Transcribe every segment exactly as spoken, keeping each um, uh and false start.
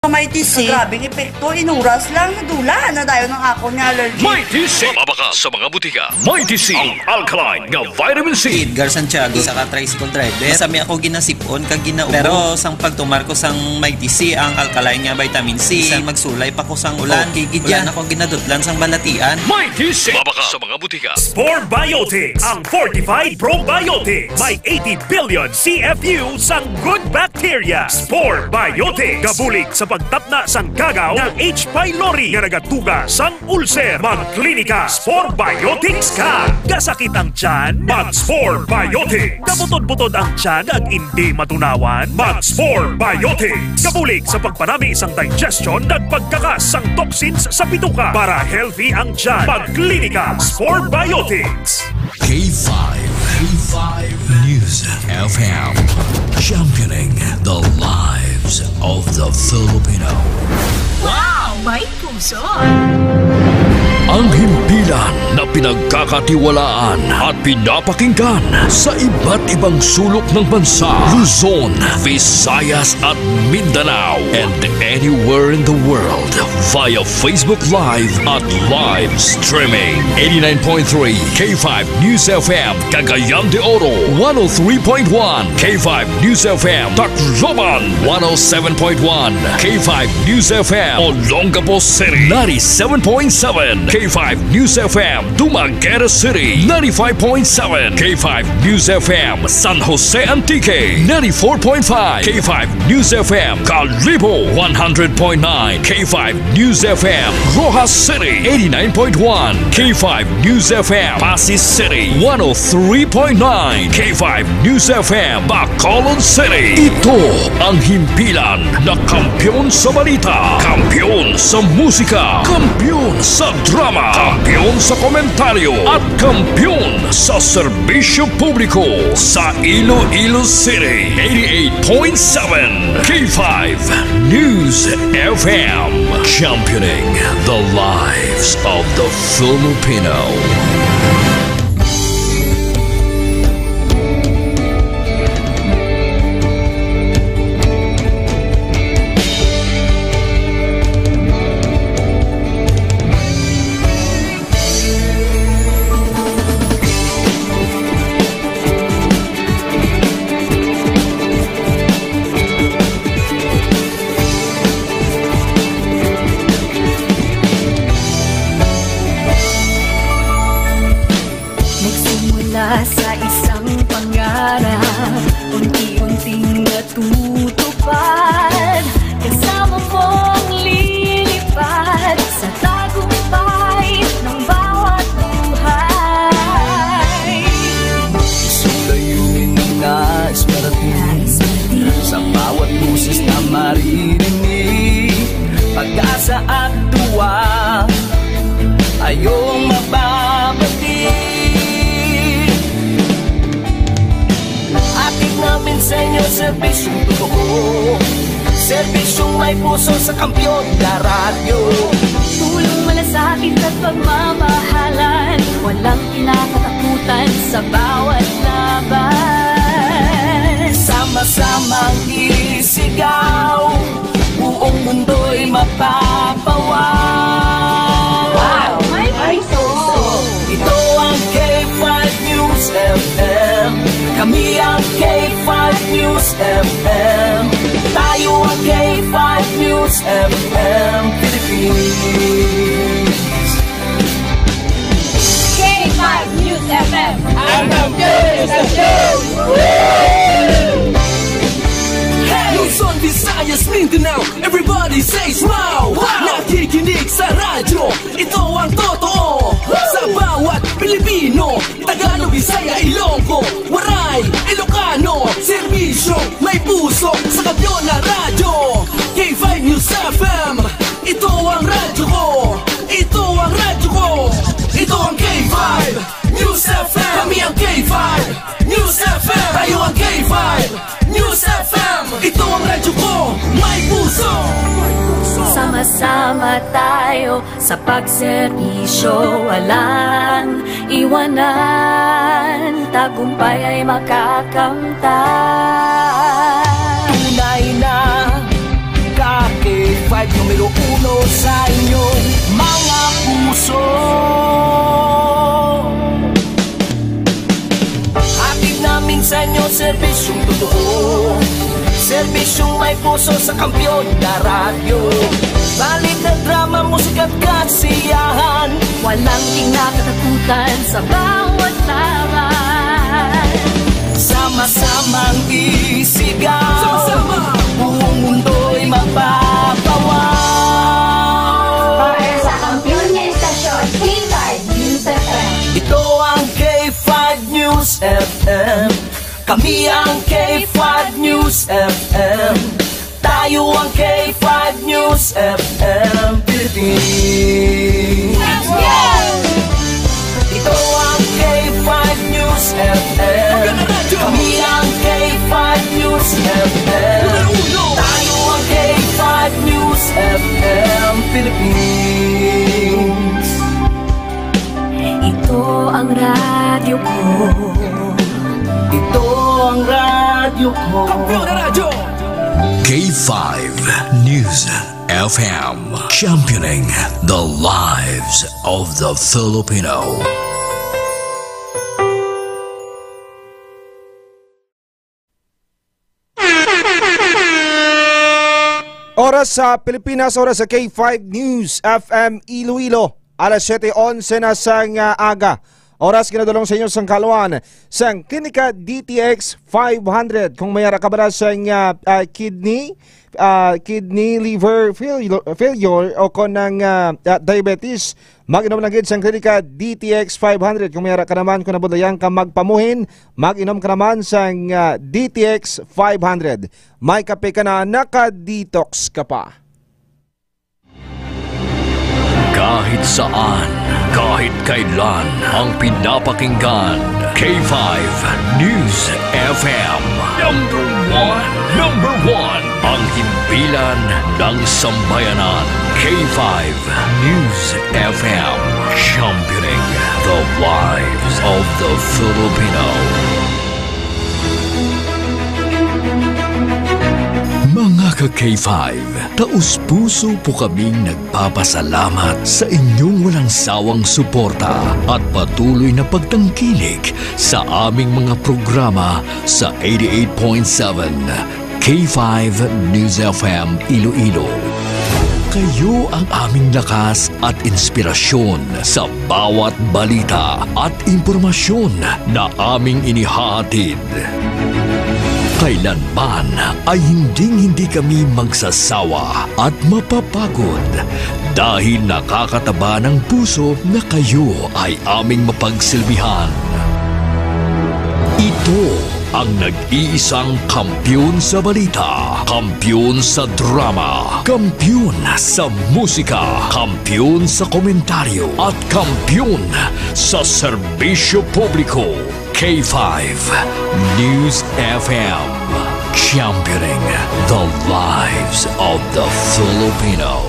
Mighty C. Grabing epekto, inuras lang, nadula na dayon ang akon nga allergy. Mighty C. Mabakal sa mga butika. Mighty C, ang alkaline nga vitamin C. Edgar Santiago, isa ka tricycle driver. Sa mi ako ginasip-on kag ginaubos. Pero sang pagtumar ko sang Mighty C, ang alkaline nga vitamin C, bisan magsulay pa ko sang ulan, okay gid yan. Wala na ko ginadutlan sang balatian. Mighty C. Mabakal sa mga butika. Spore Biotics, ang fortified probiotics. May eighty billion C F U sang good bacteria. Spore Biotics. Gabulig sa pagtapna sang kagaw nga H. pylori nga nagatuga sang ulcer. Magklinika Spore Biotics ka. Gasakit ang tiyan? Mag Spore Biotics. Gabutod-butod ang tiyan kag indi matunawan? Mag Spore Biotics. Gabulig sa pagpanami sang digestion kag pagkakas sang toxins sa bituka para healthy ang tiyan. Magklinika Spore Biotics. K five, K five News F M, championing the lives of the Filipino. Wow! May puso! Ang himpilan na pinagkakatiwalaan at pinapakinggan sa iba't ibang sulok ng bansa, Luzon, Visayas at Mindanao, and anywhere in the world via Facebook Live at live streaming. Eighty-nine point three K five News F M, Cagayan de Oro, one oh three point one K five News F M, Tacloban, one oh seven point one K five News F M, Olongapo City, ninety-seven point seven K five News F M, Dumaguete City, ninety-five point seven K five News F M, San Jose Antique, ninety-four point five K five News F M, Kalibo, one hundred point nine K five News F M, Roxas City, eighty-nine point one K five News F M, Passi City, one oh three point nine K five News F M, Bacolod City. Ito ang himpilan na kampiyon sa balita, kampiyon sa musika, kampiyon sa drama, kampiyon sa komentaryo, at kampiyon sa serbisyo publiko sa Iloilo City. Eighty-eight point seven K five News F M, championing the lives of the Filipino. Nagsimula sa isang pangarap, unti-unting natutupad. Kasama mong lilipad sa tagumpay ng bawat buhay. Isang layunin na nais marating, sa bawat boses na maririnig, pag-asa at tuwa, ayong mababati. Hatid namin sa inyo serbisyong totoo, serbisyong may puso sa kampiyon na radyo. Tulong, malasakit at pagmamahalan, walang kinakatakutan sa bawat laban. Sama-samang isigaw, buong mundo'y mapapawaw. Wow! May puso! Ito ang K five News F M. Kami ang K five News F M. Tayo ang K five News F M Philippines. K five News F M. Ang kampiyon sa show! Luzon, Visayas, Mindanao, everybody says wow! Wow! Nakikinig sa radyo, ito ang totoo. Sa bawat Pilipino, Tagalog, Bisaya, Ilonggo, Waray, Ilocano, serbisyo, may puso, sa kampiyon na radyo. K five News F M, ito ang radyo ko. Ito ang radyo ko. Ito ang K five News F M. Kami ang K five News F M. Tayo ang K five News F M. Ito ang radyo ko. May puso. Sama-sama tayo sa pagserbisyo, walang iwanan, tagumpay ay makakamtan. Tunay na ka-K Numero uno sa inyong mga puso. Hatid namin sa inyo serbisyong totoo. Serbisyong may puso sa Kampiyon na Radyo. Balita, drama, musika at kasiyahan. Walang kinakatakutan sa bawat laban. Sama-samang isigaw. Sama-sama. Buong mundo'y magpapawaw. Para sa kampiyon nga istasyon, K five News F M. Ito ang K five News F M. Kami ang K five News F M. Tayo ang K five News F M Philippines. Ito ang K five News F M. Kami ang K five News F M. Tayo ang K five News F M Philippines. Ito ang radyo ko. Ito ang radyo ko. Kampiyon na radyo. K five News F M, championing the lives of the Filipino. Oras sa Pilipinas, oras sa K five News F M Iloilo. Alas siyete onse na sang, ah, aga. Oras ginadulong sa inyo sang kaluan sang Klinika D T X five hundred. Kung may ara ka bala sang, ah, ah, kidney, ah, kidney, liver failure, failure o kon ang, ah, ah, diabetes, mag-inom lang gid sang Klinika D T X five hundred. Kung may ara ka naman, kung nabudlayan ka magpamuhin, mag-inom ka naman sang, ah, D T X five hundred. May kape ka na, naka-detox ka pa. Kahit saan, kahit kailan, ang pinapakinggan, K five News F M. Number one, number one, ang himpilan ng sambayanan, K five News F M, championing the lives of the Filipino. Mga ka-K five, taos-puso po kaming nagpapasalamat sa inyong walang sawang suporta at patuloy na pagtangkilik sa aming mga programa sa eighty-eight point seven K five News F M Iloilo. Kayo ang aming lakas at inspirasyon sa bawat balita at impormasyon na aming inihahatid. Kailanman ay hinding-hindi kami magsasawa at mapapagod dahil nakakataba ng puso na kayo ay aming mapagsilbihan. Ito ang nag-iisang kampiyon sa balita, kampiyon sa drama, kampiyon sa musika, kampiyon sa komentaryo, at kampiyon sa serbisyo publiko. K five News F M, championing the lives of the Filipino.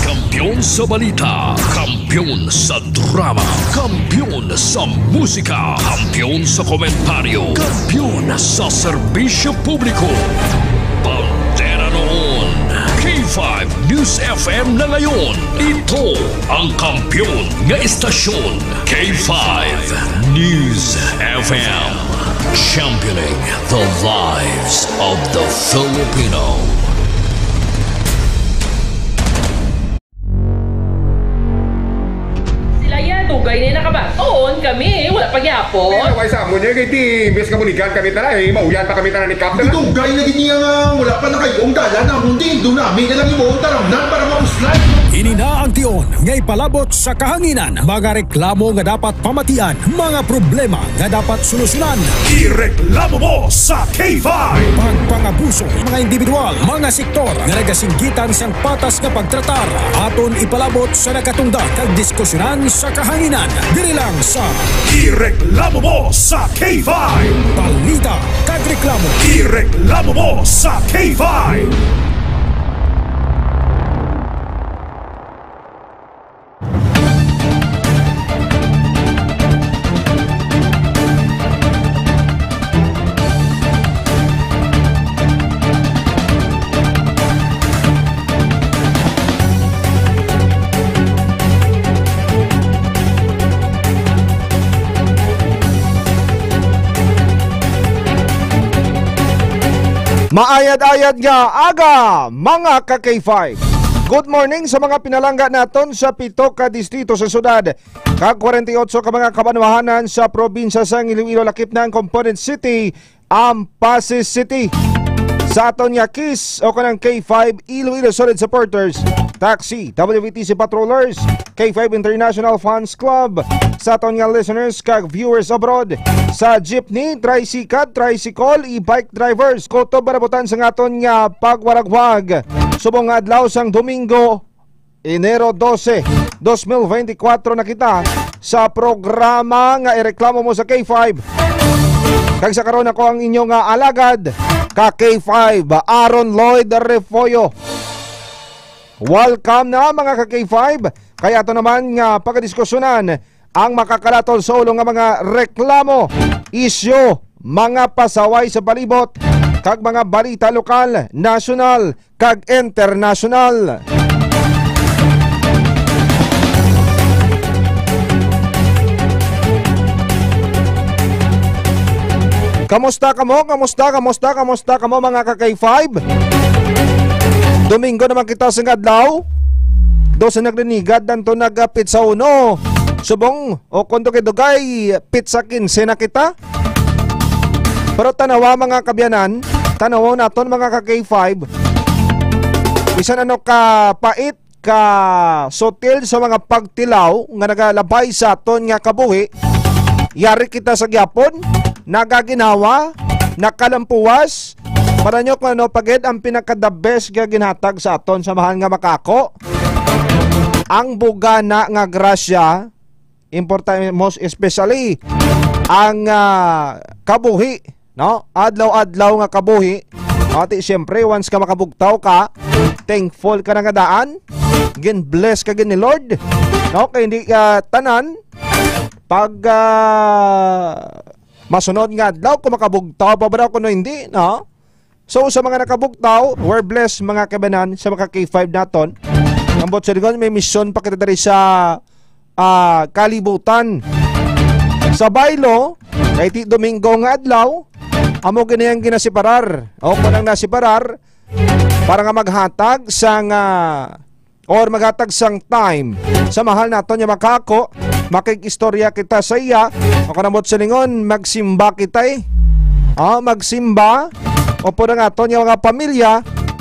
Kampiyon sa balita, kampiyon sa drama, kampiyon sa musika, kampiyon sa komentaryo, kampiyon sa serbisyo publiko. Bandera noon, K five News F M na ngayon. Ito ang kampiyon nga istasyon, K five News F M. Championing the lives of the Filipino. Sila ya, dugay na nakabakton, kami, wala pa gyapon. Pero kay sa amon, eh, kay di, imbes nga buligan kami tanan, eh, mauyan pa kami tanan ni Captain. Dugay na gid niya nga wala pa nakayo ang dalan, amon din, doon namin na lang imo ang taramnan para mapuslay. Ini na ang tion nga ipalabot sa kahanginan, mga reklamo nga dapat pamatian, mga problema nga dapat solusyonan. Ireklamo mo sa K five. Pagpangabuso, mga individual, mga sektor nga nagasinggitan sang patas nga pagtratar, aton ipalabot sa nakatunggad kag diskusyonan sa kahanginan. Diri lang sa Ireklamo mo sa K five. Balita kag reklamo. Ireklamo mo sa K five. Maayad-ayad nga aga, mga ka K five. Good morning sa mga pinalangga naton sa pito ka distrito sa syudad, kag forty-eight ka mga kabanwahanan sa probinsya sang Iloilo, lakip na ang Component City, Ampasi City. Sa aton nga KIS o kanang K five Iloilo Solid Supporters, Taxi, W V T C Patrollers, K five International Fans Club, sa aton nga listeners kag viewers abroad, sa jeepney, tricycle, tricycle, e-bike drivers, kutob marabutan sa aton nga pagwaragwag. Subong nga adlaw sang Domingo, Enero dose, dos mil bente kwatro na kita sa programa nga Ireklamo Mo sa K five. Kag sa karon, ako ang inyo nga alagad, ka K five, Aaron Lloyd Refollo. Welcome na, mga ka K five. Kay ato naman nga pagadiskusyonan ang makakalatod sa ulo nga mga reklamo, isyu, mga pasaway sa palibot, kag mga balita lokal, nasyonal, kag internasyonal. Kamusta kamo? Kamusta? Kamusta? Kamusta kamo, mga ka K five? Domingo naman kita sa adlaw. Dose naglinigad, danto nagapitsa uno. Subong, o kung dugay-dugay, pitsa kinse na kita. Pero tanawa, mga kaabyanan, tanawa naton, mga ka K five. Bisan ano ka pait, ka sutil sa mga pagtilaw nga nagalabay sa aton nga kabuhi, yari kita sa gihapon, nagaginhawa, nakalampuwas. Para nyo kung ano pa gid ang pinaka the best nga ginhatag sa aton sa mahal nga makako, ang bugana nga grasya, importante, most especially ang, ah, kabuhi, no? Adlaw-adlaw nga kabuhi. Ati, siyempre, once ka makabugtaw ka, thankful ka na nga daan, gin-bless ka gid ni Lord, no? Kay hindi, ah, tanan pag, ah, masunod nga adlaw kung makabugtaw pa ba daw kuno hindi, no? So, sa mga nakabugtaw, we're blessed, mga kaabyanan, sa mga K five naton. Ambot sa lingon, may misyon pa kita diri sa, ah, kalibutan. Sa baylo, kay ti Domingo nga adlaw, amo gani ang ginasiparar. O kung ang nasiparar, para nga maghatag sang, ah, or maghatag sang time sa mahal naton nga makako, makig-istorya kita sa iya, o kanamot sa lingon, magsimba kita, eh. Ah, magsimba, o po ang aton nga mga pamilya,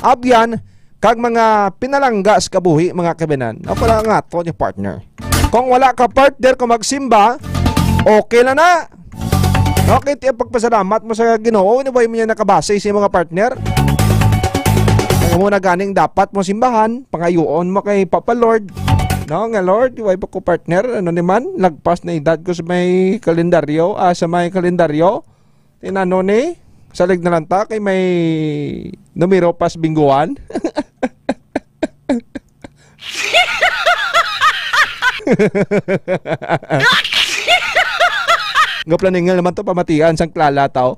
abyan, kag mga pinalangga sa kabuhi, mga kaabyanan. O po ang aton nga partner. Kung wala ka partner, kung magsimba, okay lang na. Okay, ti ang pagpasalamat mo sa Ginoo, ano ba yung nakabase sa mga partner? Ang mo na ganing dapat mo simbahan, pangayuon mo kay Papa Lord. No, nga Lord, why ba ko partner? Ano naman? Lagpas na edad ko sa may kalendaryo, ah, sa may kalendaryo. Tinano ni, salig na lang ta, kay may numero pas bingguan. Nga planingil naman to, pamatian sang klala, taw.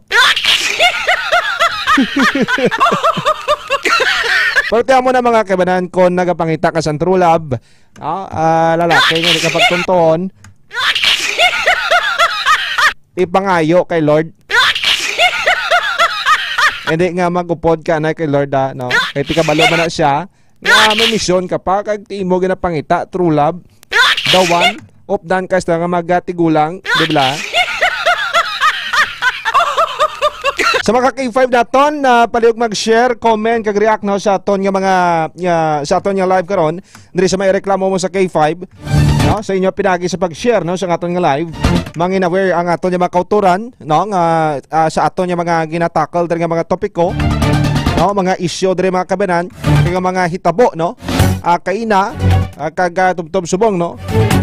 Pero tiyan mo na, mga kaabyanan, kung nagapangita ka sa true love, ah, ah, lalaki nga di ka pagtuntuhon, ipangayo kay Lord. Hindi nga mag-upod ka na kay Lord, ah, no? Kay ti kabalo man na siya nga may misyon ka pa, kag ti imo ginapangita, true love, the one, updan ka sa nga magatigulang, di ba? Sa mga K five naton, ah, palihog mag-share, comment, kag react, no, sa aton nga mga, nga, sa aton nga live karon. Diri sa may reklamo mo sa K five, no, sa inyo pinagi sa pag-share, no, sa aton nga live. Mangin aware ang aton nga mga kauturan, no, nga, ah, sa aton nga mga ginatakal diri nga mga topiko, no, mga isyu diri, mga kaabyanan, kag mga hitabo, no, ah, kaina, ah, kag, ah, tubtob subong, no,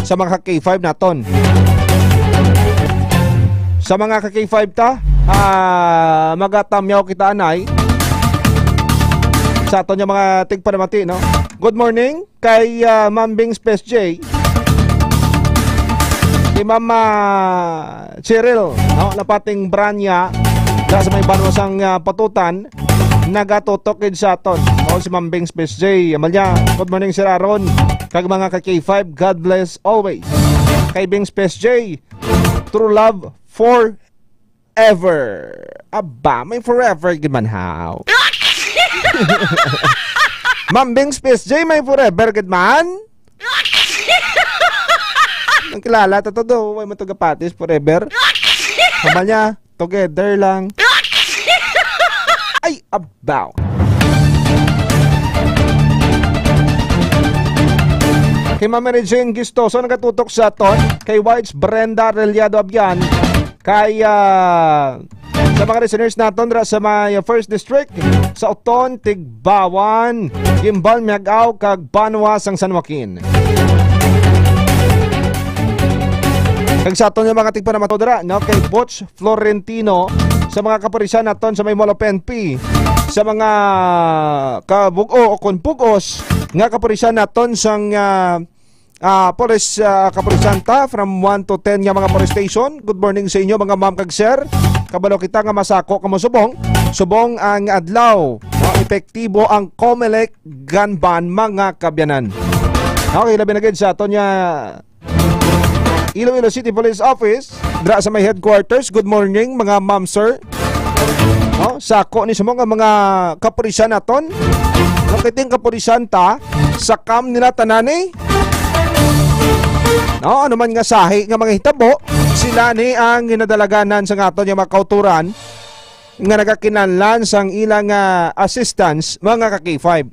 sa mga K five naton. Sa mga ka K five ta, ah, magatamyaw kita anay sa aton nga mga tigpanamati, no? Good morning kay, ah, Ma'am Bings P S J, kay Ma'am, ah, Cheryl, no? Lapating Branya, da sa may banwa sang, ah, Patutan, nagatutok gid sa aton. O, si Ma'am Bings P S J, Amalia, good morning, Sir Aaron, kag mga ka K five, God bless always. Kay Bings P S J, true love forever. Aba, may forever gid man, haw. Ma'am Bings P S J, may forever gid man. Ang kilala ta to do, way man to gapatis forever. Sama niya, together lang. Ay, abaw. Kay Ma'am Mary Jane Gistoso nagatutok sa aton, kay Whites Brenda Arellado Abian, kay, ah, sa mga listeners naton ra sa may First District, sa Oton, Tigbawan, Gimbal, Miag-ao, kag Banwa sang San Joaquin. Kag sa aton nga mga tigpanamatod ra, no, kay Butch Florentino, sa mga kapulisan naton sa may Mall of N P, sa mga kabug-o o kon bug-os nga kapulisan naton sang, ah, ah, police, ah, kapulisan ta, from one to ten nga mga police station. Good morning sa inyo, mga ma'am kag sir. Kabalo kita nga masako kamo subong. Subong ang adlaw, no? Epektibo ang Comelec gun ban, mga kabyanan. Okay, labi na gid sa aton nga Iloilo City Police Office, dra sa may headquarters. Good morning, mga ma'am, sir. No, sako ni sa mga, mga kapulisan naton. No, kay ting kapulisan ta, sa kam nila tanan eh. No, ano man nga sahi nga mga hitabo, sila ni ang ginadalaganan sa aton nga mga kauturan nga nagakinahanglan sang ilang, ah, assistance, mga ka K five.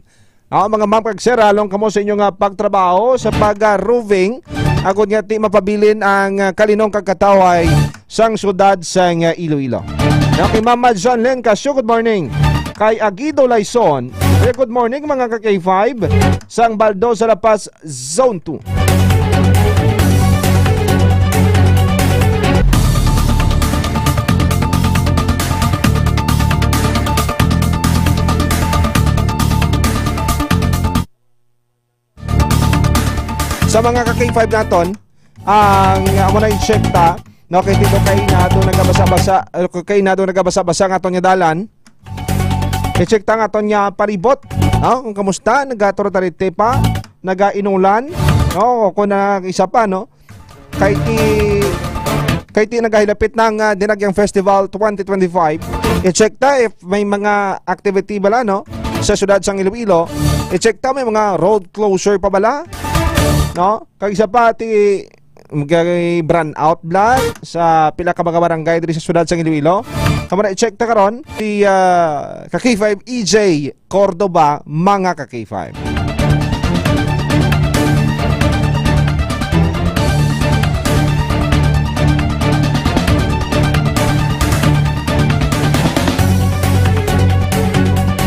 Ah, mga ma'am kag sir, halong kamo sa inyo nga pagtrabaho sa pag-roving, agod nga ti mapabilin ang, ah, kalinong kag katawhay sang syudad sang, ah, Iloilo. Now, kay Mama John Len Casio, good morning. Kay Aguido Laison, very good morning, mga ka K five, sang Baldo sa La Paz, Zone two. Sa mga ka K five naton, ang amo na i-check ta, no, kay ti kainado nagabasa-basa, eh, kainado nagabasa-basa nga aton nga dalan. I-check ta nga aton nga palibot, no? Kung kamusta, nagaturutaripe pa, nagainulan, no? O kung na isa pa, no? Kay ti, kay ti nagahilapit na ang, ah, Dinagyang Festival twenty twenty-five. I-check ta if may mga activity bala, no? Sa siyudad sang Iloilo. I-check ta may mga road closure pa bala, no? Kag isa pa ti, magay brownout bala sa pila ka mga barangay diri sa siyudad sang Iloilo. Kamo na i-check ta karon si, ah, ka K five E J Cordoba, mga ka K five.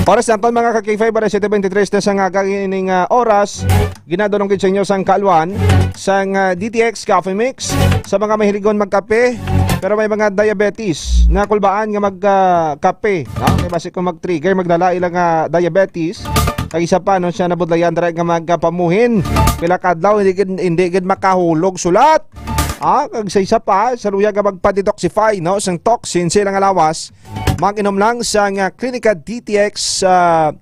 Oras naton, mga ka K five, alas siyete bente tres na sa nga kag ining, ah, oras. Ginadulong gid sa inyo sang kaalwan sang, ah, D T X Coffee Mix sa mga mahiligon magkape, pero may mga diabetes na kulbaan nga mag, ah, kape, no? Kay basi kung mag-trigger, magdala ila nga diabetes. Kag isa pa, no, siya nabudlayan dira nga magpamuhin. Pila ka adlaw, hindi gid, hindi gid makahulog sulat. Ah, kag sa isa pa, sa luya nga magpa-detoxify, no, sang toxin sa ilang lawas, mag-inom lang sang, ah, Clinica D T X, ah,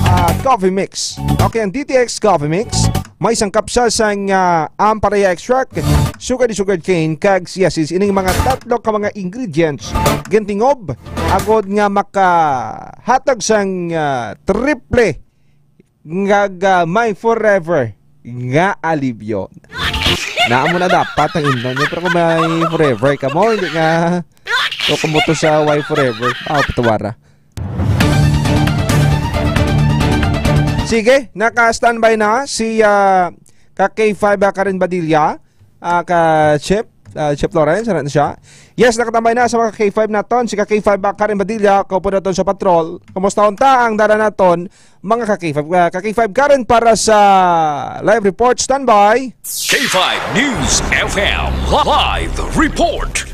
ah, Coffee Mix. Okay, ang D T X Coffee Mix, may sangkap siya sang, ah, ampalaya extract, sugar, sugar cane, kag chia seeds. Ining mga tatlo ka mga ingredients, gintingob, agod nga makahatag sang, ah, triple nga, ah, may forever nga alibyo. Naa mo na dapat ang imnon niyo, pero kung may forever ka mo, hindi nga, o kumuto sa way forever. Ah, patuwara. Sige, naka-standby na si, ah, ka K five, ah, Karen Badilla, ah, ka Chef, ah, Chef Lawrence, ano na siya? Yes, nakatambay na sa mga ka K five naton, si ka K five, ah, Karen Badilla, kaupo naton sa patrol. Kumusta unta ang dala naton, mga ka K five? Ah, ka K five Karen para sa live report, standby. K five News F M live report.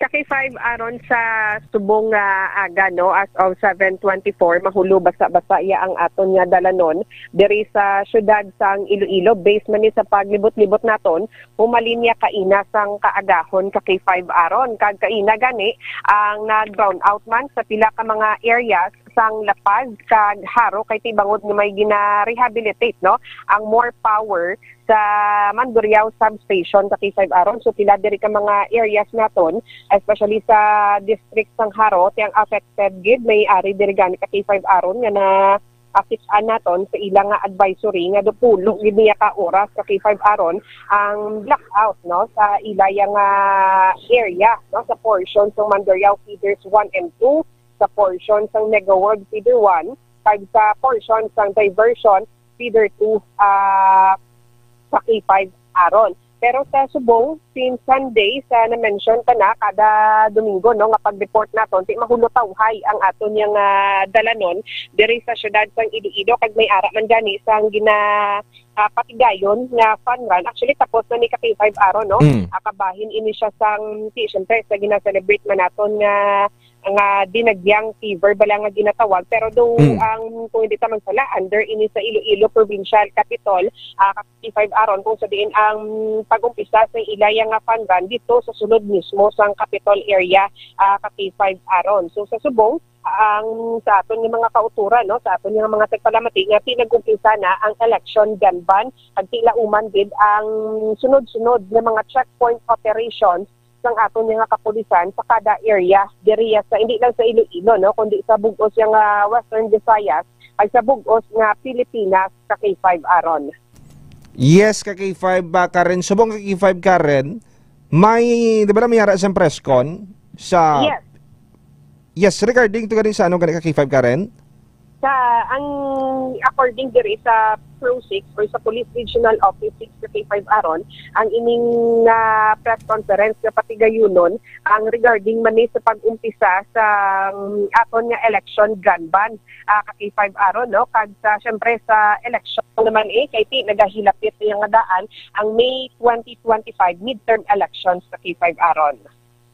Ka K five, aron sa subong nga aga, no, as of seven twenty-four, mahulo basa-basa iya ang aton nga dalanon diri sa siyudad sang Iloilo. Based man ni sa paglibot-libot naton, humalin niya kaina sang kaagahon, ka K five, aron kag kaina gani ang nag-brown out man sa pila ka mga areas sang La Paz kag Jaro, kay ti bangod nga may gina-rehabilitate, no, ang More Power sa Mandurriao Substation sa K five Aron. So, pila diri ka mga areas naton, especially sa district sang Jaro, ti ang affected gid, may ari diri gani ka K five Aron nga na akit-an naton sa ila nga advisory nga dupulo gid niya ka oras ka K five Aron ang blackout, no, sa ila nga area, no, sa portion sang Mandurriao feeders one and two, sa portion sang Mega World feeder one, kag sa portion sang diversion feeder two, ah, sa K five Aron. Pero sa subong, since Sunday, sa na-mention ta na, kada Domingo, no, nga pag-report naton, ti mahulotawhay ang aton yang, ah, dalanon diri sa siyudad sang Iloilo, kag may ara man gani sang gina-, ah, patigayon nga fun run. Actually, tapos na ni ka K five Aron, no? Mm. Ah, kabahin ini siya sang, ti, syempre, sa gina-celebrate man naton nga nga Dinagyang Fever bala nga ginatawag, pero do Mm. ang, kung hindi ta magsala, under ini sa Iloilo Provincial Capitol, ah, ka K five Aron, kung sa diin ang pag-umpisa sa ilaya nga fun run dito sa sulod mismo sang Capitol area, ah, ka K five Aron. So, sa subong, ang sa aton nga mga kauturan, no, sa aton nga mga tagpalamati nga pinag-umpisa na ang election gun ban, kag tila uman gid ang sunod-sunod nga mga checkpoint operations sang aton nga kapulisan sa kada area diriya sa, hindi lang sa Iloilo, no, kundi sa bug-os nga Western Visayas, ay sa bug-os nga Pilipinas, ka K five Aron. Yes, ka K five, ah, Karen. Subong ka K five, Karen, may, di ba, may ara sa press con sa Yes. Yes, regarding to gani sa ano gani ka K five, Karen? Sa, ang, according diri sa PRO six or sa Police Regional Office six sa K five Aron, ang ining, ah, press conference nga patigayunon ang regarding man ni sa pag-umpisa sa, um, aton nga election gun ban, ah, ka K five Aron, no? Kag sa, syempre, sa election naman, eh, kay ti nagahilapit na nga daan ang May twenty twenty-five midterm elections sa K five Aron.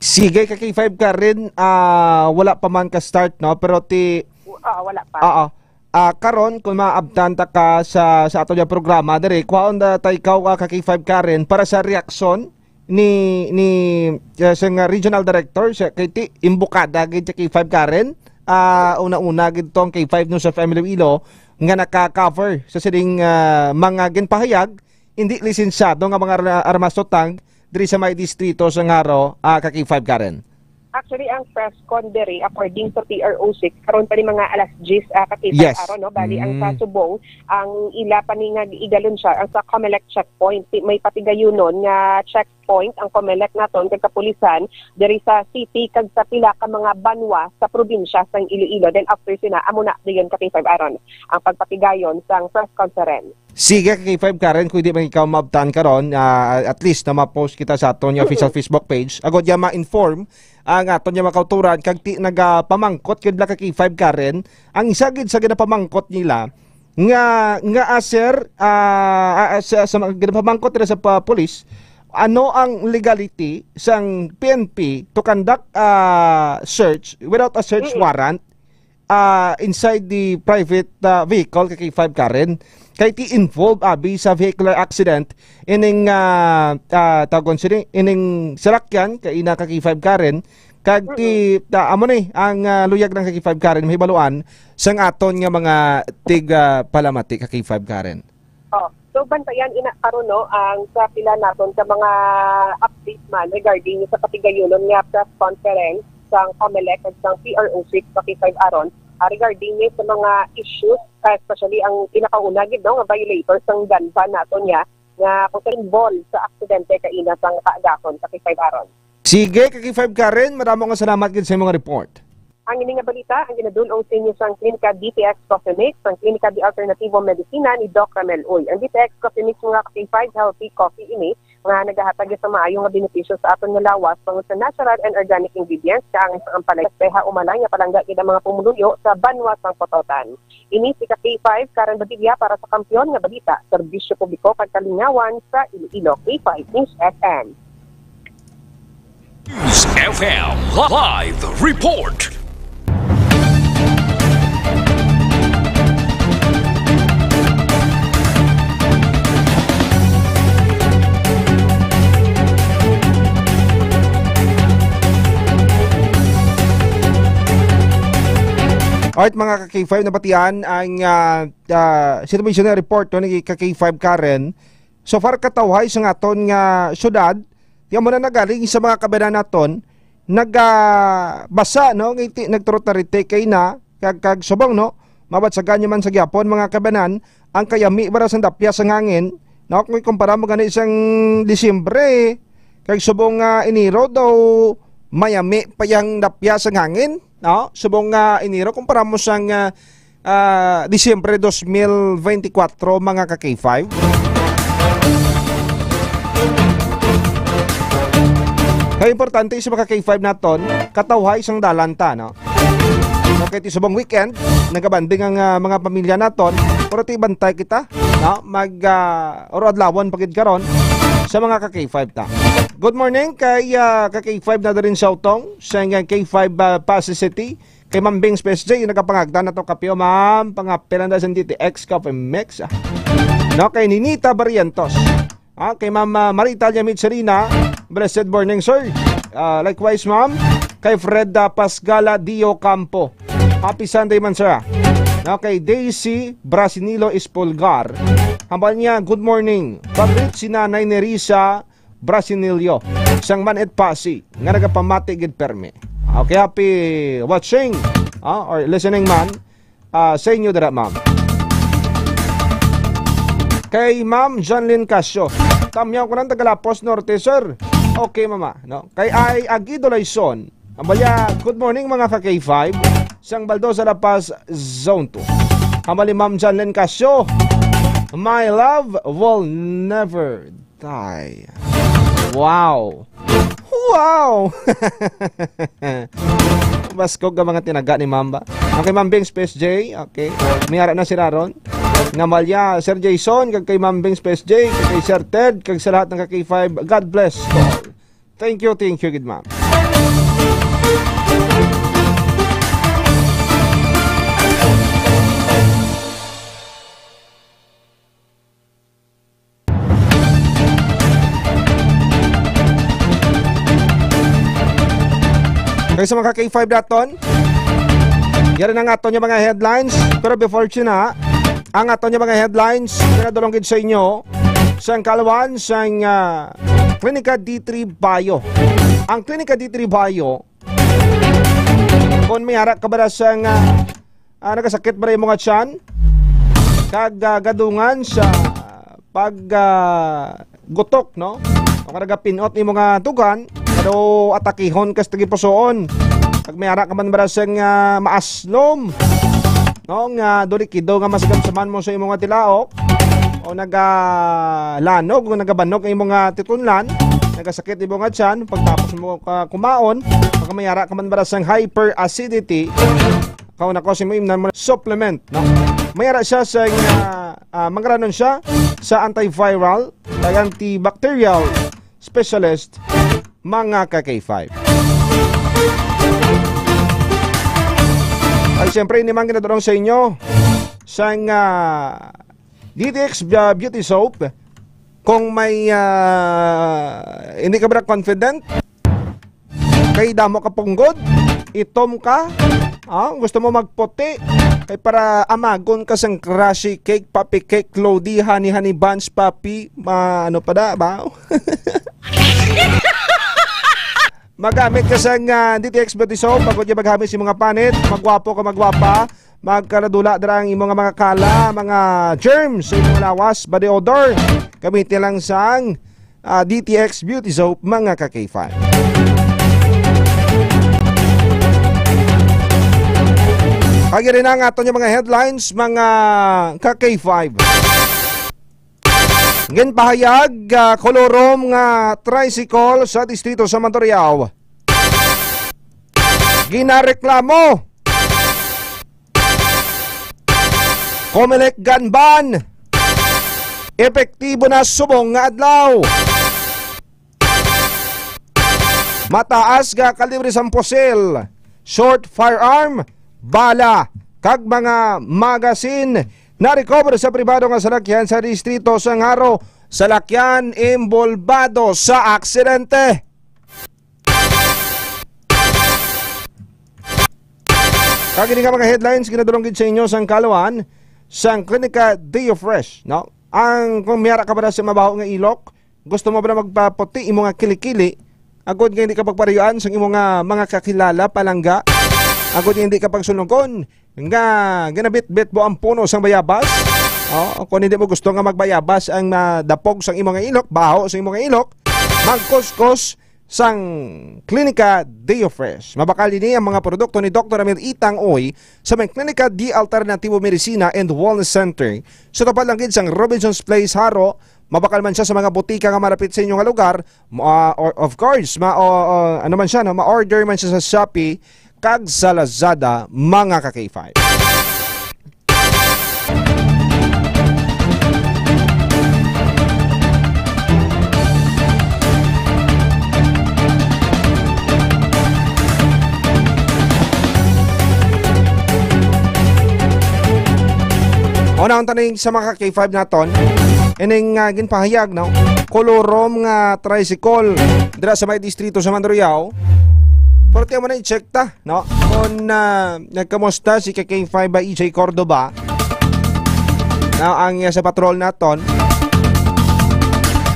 Sige, ka K five Karen, ah, wala pa man ka start, no? Pero ti Ah, wala pa. Oo. Ah, karon, kung maabtan ta ka sa, sa ato nga programa diri, kuhaon na ta ikaw, ah, ka K five Karen, para sa reaksyon ni, ni, ah, sa nga regional director, sa, kay ti, imbukada gid sa K five Karen, ah, una-una gid tong K five News F M Iloilo nga naka-cover sa sining, ah, mga ginpahayag hindi lisensyado nga mga ar-, armas to tank diri sa may distrito sa Jaro, ah, ka K five Karen? Actually, ang press con diri, according to P R O six, karon pa ni mga alas diyes, ah, ka K five Yes. Aron, no? Bali, ang Mm. sa subong, ang ila pa ni nga igalon siya, ang sa Comelec checkpoint, ti-, may patigayunon nga checkpoint ang Comelec naton kag kapulisan diri sa city kag sa pila ka mga banwa sa probinsya sang Iloilo. Then after sina, amo na dayon ka K five Aron ang pagpatigayon sang press conference. Sige, ka K five Karen, kung di man ikaw maabtan karon, ah, at least na ma-post kita sa aton nga official Mm-mm. Facebook page. Agod ya ma-inform ang aton nga mga kauturan, kag ti nagapamangkot gid la ka K five Karen. Ang isa gid sa ginapamangkot nila nga, nga, ah, sir, ah, ah, sa, sa mga ginapamangkot nila sa pa-, police, ano ang legality sang P N P to conduct, ah, search without a search Mm-mm. warrant ah, inside the private, ah, vehicle ka K five Karen. Kay ti involved abi sa vehicular accident ining, ah, ah, tawgon sini, ining salakyan kay ina ka K five Karen. Kag ti, Mm-mm. ta-, amo ni ang, ah, luyag ng ka K five Karen, mahibaluan sang aton nga mga tig, ah, palamati ka K five Karen. Oh, so bantayan ina karon, no, ang sa pila naton ka mga update man regarding sa patigayunon nga press conference sang Comelec at sang P R O six sa K five Aron, ah, regarding ni sa mga issues, ah, especially ang pinakauna gid, no, nga violators sang gun ban naton niya nga kung sa involved sa aksidente kaina sang kaagahon sa K five Aron. Sige, ka K five Karen, madamo nga salamat gid sa imong report. Ang ini nga balita ang ginadul-ong sa inyo sang Klinika D T X Coffee Mix, ang Klinika de Alternativo Medicina ni Doc Ramel Uy. Ang D T X Coffee Mix, mga ka K five, healthy coffee ini nga nagahatag sa maayo nga benepisyo sa aton nga lawas tungod sa natural and organic ingredients, kaangay sa ampalay, espeha, umalay nga palangga gid ang mga pumuluyo sa banwa sang Pototan. Ini si ka K five, Karen Badilla para sa Kampiyon nga Balita, Serbisyo Publiko kag Kalingawan sa Iloilo, K five News F M. News F M Live Report. Alright, mga ka-K five, nabatian ang, ah, ah, situation report, no, ni ka-K five Karen. So far, katawhay sa aton nga syudad, di amo na nagaling sa mga kabanan naton, nagabasa, no, ngiti, nagturot na rite kay na, kag, kag subong, no, mabatsagan nyo man sa gyapon, mga kabanan, ang kayami para sa dapya sa hangin, no, kung ikumpara mo gani sang Disyembre, kag subong nga Enero daw, mayami pa yang dapya sa hangin, no, subong nga Enero, kumpara mo sang, ah, ah, Disyembre dos mil benti kwatro, mga ka-K five. Kaya importante sa mga K five naton, katawhay sang dalan ta, no? Okay, ti subong weekend, nagabanding ang, ah, mga pamilya naton, pero ti bantay kita, no? Mag, ah, or adlawan pa gid karon sa mga ka-K five ta. Good morning kay, ah, ka-K five na rin sa Utong, sa, ah, K five, ah, Passi City. Kay Ma'am Bings P S J, yung nagapangagda na to, kape, o ma'am, pangapil na sa D T X Coffee Mix, ah. No, kay Ninita Barrientos. Ah, kay Ma'am, ah, Marita Yamit Serena, blessed morning, sir. Ah, likewise, ma'am, kay Fred, ah, Pasgala Dio Campo. Happy Sunday man, sir, ah. No, kay Daisy Brasinilo Espulgar. Hambal niya, "Good morning. Pag-greet si Nanay Nerissa Brasinillo, sang Manit Passi, nga nagapamati gid permi." Okay, happy watching, ah, or listening man, ah, sa inyo dira, ma'am. Kay Ma'am Janlyn Casio, "Tamyaw ko ng Tagalapos Norte, sir." Okay, mama, no? Kay Ay Aguido Laison, hambal niya, "Good morning, mga ka-K five, sang Baldosa, La Paz, Zone two." Hambal ni Ma'am Janlyn Casio, "My love will never die." Wow! Wow! Baskog ang mga tinaga ni Ma'am ba? Okay, Ma'am Bings P S J. Okay. May ara na si Raron. Namalya, Sir Jason, kag kay Ma'am Bings P S J, kag kay Sir Ted, kag sa lahat ng ka-K five. God bless to all. Thank you, thank you, good ma'am. Kay sa mga K five naton, yari na nga aton yung mga headlines. Pero before, China, ang aton yung mga headlines, pinadulong gid sa inyo sang kaalawan sang, ah, Klinika D three Bio. Ang Klinika D three Bio, kung may ara ka ba sang, ah, ah, nagasakit ba imo nga tiyan? Kag, ah, gadungan sa pag, ah, gutok, no? O kung nagapinot imo nga tugan, pero atakihon kas tagipusoon. Pag may ara ka man ba sang, ah, maaslom, no? Nga dulikido nga masagamsaman mo sa imo nga tilaok, o nagalanog, o nagabanog ang imo nga titunlan, nagasakit imo nga tiyan, pagtapos mo ka kumaon, pag may ara ka man ba sang hyperacidity, kauna ko si mo imnan mo supplement, no? May ara siya sa, ah, ah, mangranon siya sa antiviral, kag antibacterial specialist, mga ka-K five. Ay, siyempre, ini man ginadurong sa inyo sang, ah, D T X Be-, Beauty Soap. Kung may, ah, hindi ka ba confident, kay damo ka punggod, itom ka, ah, gusto mo magputi, kay para amagon ka sang Crunchy Cake, Puppy Cake, Lodi, Honey Honey Buns, Puppy, ma-, ano pa da, ba? Magamit ka sang, ah, D T X Beauty Soap, bago niya maghamit sa mga panit, magwapo ka, magwapa, magkaradula dira ang imo nga mga kala, mga germs sa imong lawas, body odor. Gamitin lang sang, ah, D T X Beauty Soap, mga ka-K five. Agi rin ang ato niya mga headlines, mga ka-K five. Ginpahayag, ah, kolorom nga tricycle sa distrito sa Mandurriao. Ginareklamo. Comelec gun ban. Epektibo na subong nga adlaw. Mataas nga kalibre sang pusil, short firearm, bala, kag mga magazine na-recover sa pribado nga salakyan sa distrito sang Jaro. Salakyan inbolbado sa aksidente. Kag ini nga mga headlines ginadulong gid sa inyo sang kaalawan sang Klinika Deo Fresh, no? Ang kung may ara ka ba sa mabaho nga ilok, gusto mo ba na magpaputi imo nga kilikili? Agod nga hindi ka pagparayuan sang imo nga mga kakilala, palangga. Agod nga hindi ka pagsunugon nga ginabitbit mo ang puno sang bayabas. Oh, kung hindi mo gusto nga magbayabas ang, ah, dapog sang imo nga ilok, baho sang imo nga ilok, magkuskos sang Klinika Deo Fresh. Mabakal ini ang mga produkto ni Doktor Amir Itang Uy sa may Klinika de Alternativo Medicina and Wellness Center. Sa tapat lang gid sang Robinson's Place, Jaro, mabakal man siya sa mga botika nga malapit sa inyo nga lugar. Mo-, ah, or, of course, ma-, o, o, ano man siya, no? Ma-order man siya sa Shopee kag sa Lazada, mga ka K five. Una, ang taning sa mga K five naton, ining, ah, ginpahayag, no? Kolorom nga tricycle dira sa may distrito sa Mandurriao. Pero tiyan mo na, i-check ta, no? Kung, ah, nagkamusta si K K five ba, E J Cordova? Na ang iya sa patrol naton.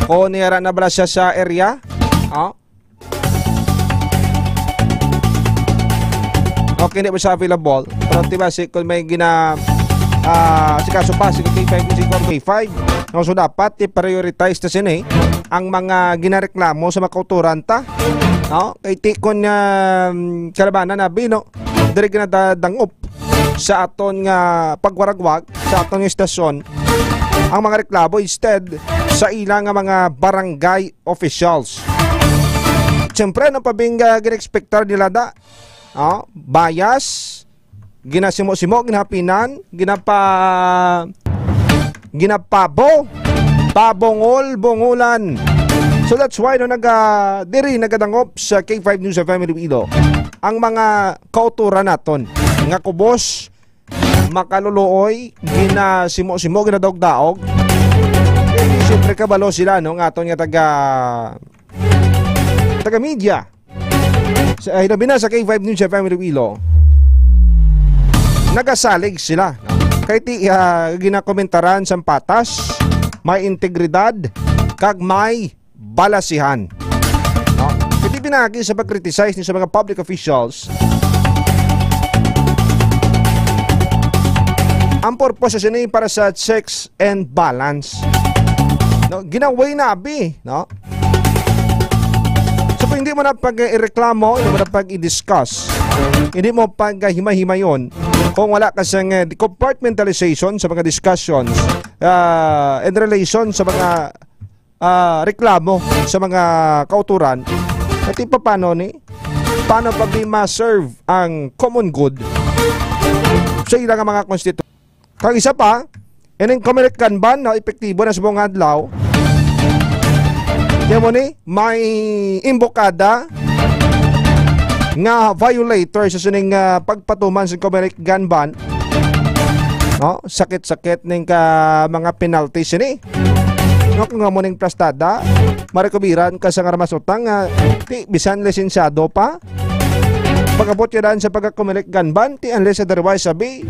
Kung niyara na bala siya sa area, oh? Okay, hindi ba siya available? Pero di ba, si, kung may gina-, ah, si kaso pa, si K five, si K five, no? So, dapat i-prioritize ta sini ang mga ginareklamo sa makauturan ta, no? Kay ti kon, um, kalabanan na, bi, no? Diri ginadadangop sa aton nga pagwaragwag, sa aton nga istasyon, ang mga reklamo instead sa ila nga mga barangay officials. Siyempre, ano pa bing, ah, gina-expectar nila da? Ah, bias, ginasimo-simo, ginahapinan, ginapa-, ginapabo, pabungol-bungulan. So that's why, no, naga-, diri nagadangop sa K five News F M Iloilo ang mga kauturan naton nga kubos, makaluluoy, ginasimo-simo, ginadaog-daog. Eh, siyempre, kabalo sila, no, nga aton nga taga, taga media. Sa, ay, labi na sa K five News F M Iloilo, nagasalig sila, no? Kay ti, ah, ginakomentaran sang patas, may integridad, kag may balasihan. No? Kay ti pinagi sa pag-criticize ni sa mga public officials, ang purpose sa sini para sa checks and balance. No? Ginaway na, abi, no? So, kung hindi mo na pag-ireklamo, hindi mo na pag-i-discuss, hindi mo paghimay-himayon, kung wala ka sang, eh, compartmentalization sa mga discussions, ah, in relation sa mga, ah, reklamo sa mga kauturan, pati pa paano ni? Paano pa di ma-serve ang common good sa ila nga mga konstitu-, Kag isa pa, ining Comelec Gunban, no, epektibo na subong nga adlaw. Kaya mo ni, may imbokada nga violator sa sining, ah, pagpatuman sa Comelec Gunban. No, sakit-sakit ning ka mga penalty sini. No, kung amo ning plastada, marekubiran ka sa nga armas utang nga ti bisan lisensyado pa. Pag-abot ka daan sa pagka-Comelec Gunban, ti unless otherwise, sabi,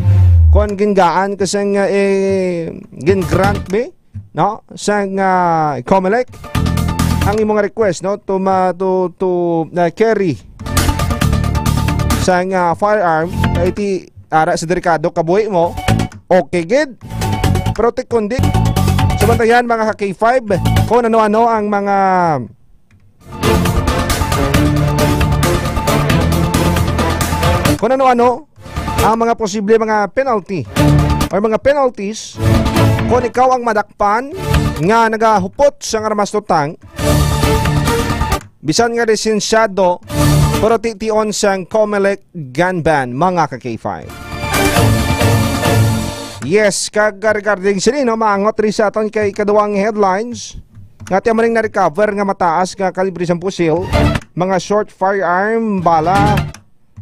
kung gingaan ka sang, eh, gin-grant, be, no? Sang, ah, Comelec, ang imong request, no? To ma-, to, to, ah, carry sang, ah, firearm, ay ti ara sa delikado kabuhi mo, okay gid. Pero ti kundi, sa bantayan, mga ka K five, kung ano-ano ang mga Kung ano-ano ang mga posible mga penalty or mga penalties kung ikaw ang madakpan nga nagahupot sang armas utang, bisan nga lisensyado, pero tion sang Comelec gun ban, mga ka K five. Yes, kag regarding sini, no, maangot rin sa aton kay ikaduhang headlines. Nga ti amo ning na-recover nga mataas nga kalibre sang pusil, mga short firearm, bala,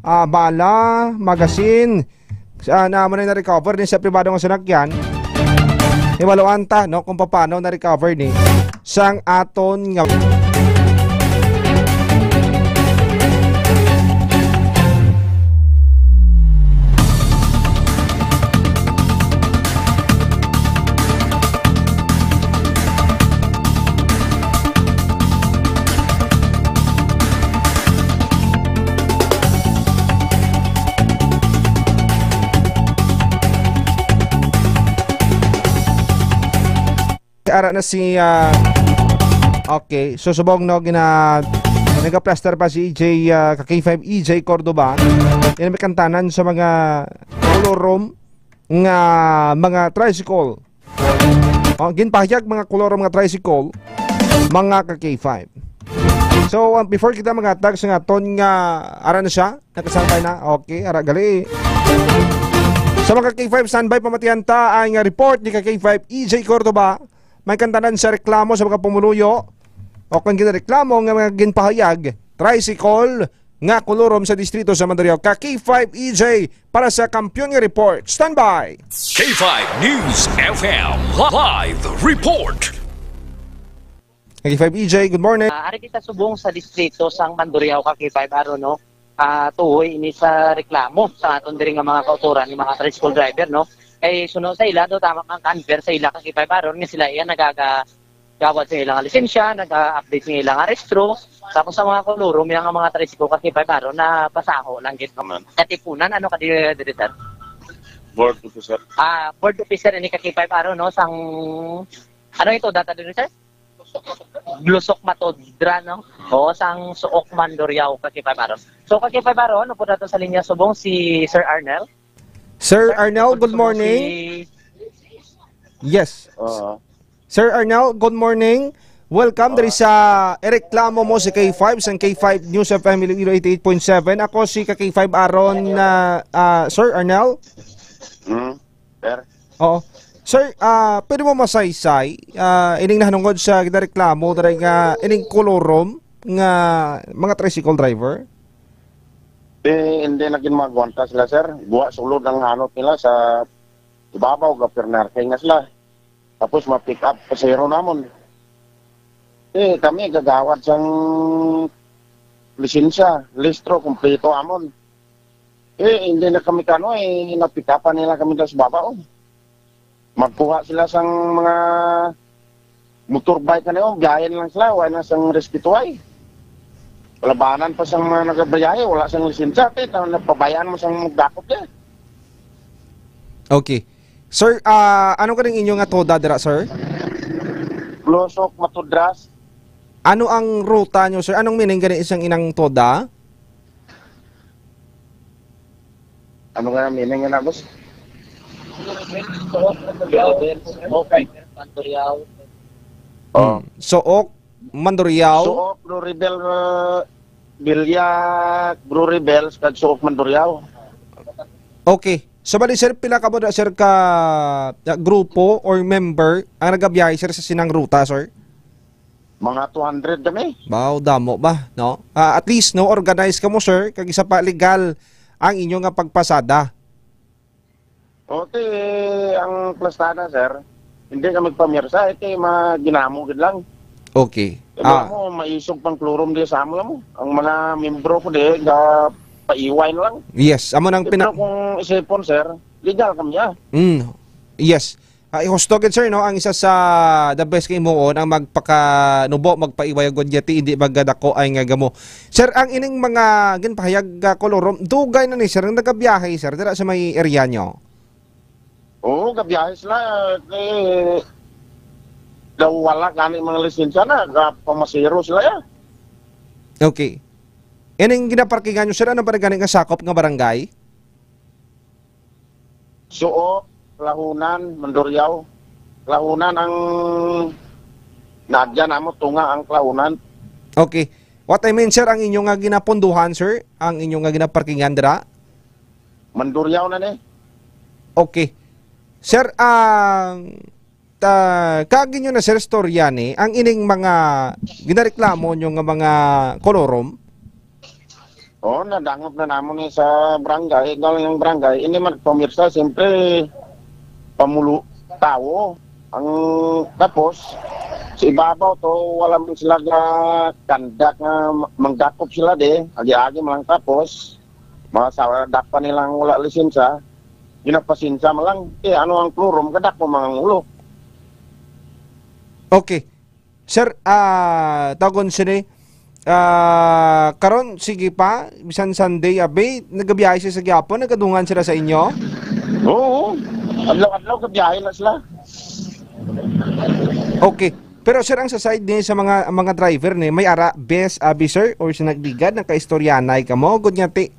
ah, bala, magazine, sa, na amo ning na-recover din sa pribado nga sinakyan. Hibaluan ta, no, kung paano na-recover ni sang aton nga. Ara na si, ah, okay. So, subong, no, gina-, nagaplaster pa si E J, ah, ka K five E J Cordoba. Yan may kantanan sa mga kolorom nga mga tricycle. Oh, ginpahayag mga kolorom nga tricycle, mga ka K five. So, um, before kita magatag sa aton nga, ara na siya, nakasabay na. Okay, ara gali. Sa mga K five standby, pamatihan ta ang report ni ka K five E J Cordoba. May kantanan sa reklamo sa mga pumuluyo o kung ginareklamo nga mga ginpahayag, tricycle nga kolorom sa distrito sa Mandurriao. Ka K five E J para sa Kampiyon nga Report. Standby! K five News F M live report. K five E J, good morning. Ah, ari kita subong sa distrito sang Mandurriao, ka K five Aaron, no? Ah, tuhoy ini sa reklamo sa aton diri nga mga kautoran ni mga tricycle driver, no? Kay suno sa ila daw, tama kang convert sa ila, ka K five Aaron, nga sila iya nagagawad sa ilang lisensya, nag-update sa ilang rehistro. Tapos sa mga kolorom, yung mga tricycle, ka K five Aaron, na pasaho lang gid, no? Amen. Katipunan, ano ka di, diri, sir? Board officer. Ah, board officer ini, ka K five Aaron, no? Sang, ano ito, data diri, sir? Lusok Matodra, no? Oo, sang Suok Mandurriao, ka K five Aaron. So, ka K five Aaron, ano po nato sa linya subong si Sir Arnel? Sir Sir, Arnel, ano po good subong morning. Si Yes. Oo. Sir Arnel, good morning. Welcome diri Oo. sa Ereklamo Mo si K five sang K five News F M Iloilo eighty-eight point seven. Ako si ka K five Aaron na, ah, Sir Arnel. Hmm. Sir? Oo. Sir, ah, pwede mo masaysay, ah, ining nahanungod sa ginareklamo diri nga ining kolorom nga mga tricycle driver? Eh, hindi na gid magwanta sila, sir. Buwa sulod ang hanot nila sa ibabaw, ga-pernar kay nga sila. Tapos ma-pick up pasahero namon. Eh, kami gagawad sang lisensya, listro, kompleto amon. Eh, hindi na kami kano, eh, napikapan nila kami daw sa baba, oh. Magkuha sila sang mga motorbike na yun, biyahe na lang sila, wala na sang respeto ay. Labanan pa sang mga nagabiyahe, wala sang lisensya, te, ta-, napabayaan mo sang magdakop, eh. Okay. Sir, ah, ano kaning inyo nga toda dira, sir? Lusok, Matudras. Ano ang ruta nyo, sir? Anong meaning gani isang inang toda? Ano nga meaning nga na, boss? Okay. Oh. Hmm. Suok, Mandurriao. Suok, Blue Rebel, uh, Bilya, Blue Rebels, kag Suok, Mandurriao. Okay. So, bali, sir, pila ka mo na, sir, ka, uh, grupo or member ang nagabiyahe, sir, sa sinang ruta, sir? Mga two hundred kami. Wow, damo ba, no? Ah, at least, no, organize ka mo, sir, kag isa pa, legal ang inyo nga pagpasada. Okay, ang plastada, sir, hindi ka magpamirsa, ito yung mga ginamo gid lang. Okay. Sabi Ah. mo, maisog pang klorom di sa amo mo. Ang mga membro ko di, ga paiway na lang. Yes, amo nang Pero pina- kung isipon, sir, legal kami, ah. Mm. Yes. Ah, husto gid, sir, no, ang isa sa the best kay himuon ang magpakanubo, magpaiway gud yati, hindi magadako ay nga gamo. Sir, ang ining mga ginpahayag, ah, kolorom, dugay na ni, sir, ang nagabiyahe, sir, dira sa may area nyo? Oo, gabiyahe sila, eh, daw wala gani mga lisensya na, ga pamasero sila ya. Okay. Ining ginaparkingan nyo, sir, ano ba gani nga sakop nga barangay? Suok, Lahunan, Mandurriao. Lahunan ang nadya namo, tunga ang Lahunan. Okay. What I mean, sir, ang inyo nga ginapunduhan, sir, ang inyo nga ginaparkingan dira? Mandurriao na ni. Okay. Sir, ang ta-, kaagi nyo na, sir, istorya ni, ang ining mga ginareklamo nyo nga mga kolorom? Oh, nadangop na namon ni sa barangay, galing ang barangay, hindi man pumirsa, siyempre, pamulo, tawo. Ang, tapos, sa ibabaw to, wala man sila ga kandak nga manggakop sila di, agi-agi man lang tapos, mga sa dakpan nilang wala lisensya, ginapasensya man lang. Eh, ano ang klorom, kadako man ang ulo. Okay. Sir, ah, tawgon sini, ah, karon, sige pa, bisan Sunday, abi, nagabiyahe sila sa gihapon, nagadungan sila sa inyo? Oo. Adlaw-adlaw, gabiyahe na sila. Okay. Pero sir, ang sa side ni sa mga mga driver ni, may ara best abi sir or sa nagligad, nakaistoryanay kamo gud nga ti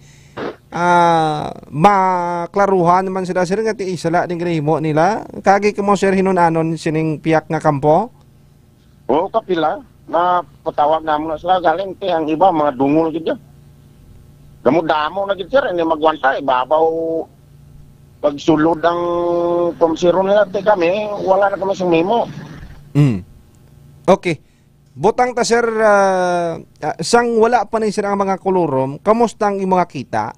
ah, maklaruhan naman sila sir nga ti sala ning ginahimo nila. Kagi kamo sir, hinunanon sining piyak nga kampo? Oo, kapila. Napatawag namo na sila galing ti ang iba mga dungol gid yun. Damo-damo na gid sir, hindi magwanta, ibabaw pagsulod ang pumsiro nila ti kami, wala na kami sing memo. Mm. Okay. Butang ta sir, ah, ah, sang wala pa ni sir ang mga kolorom, kamusta ang imong kita?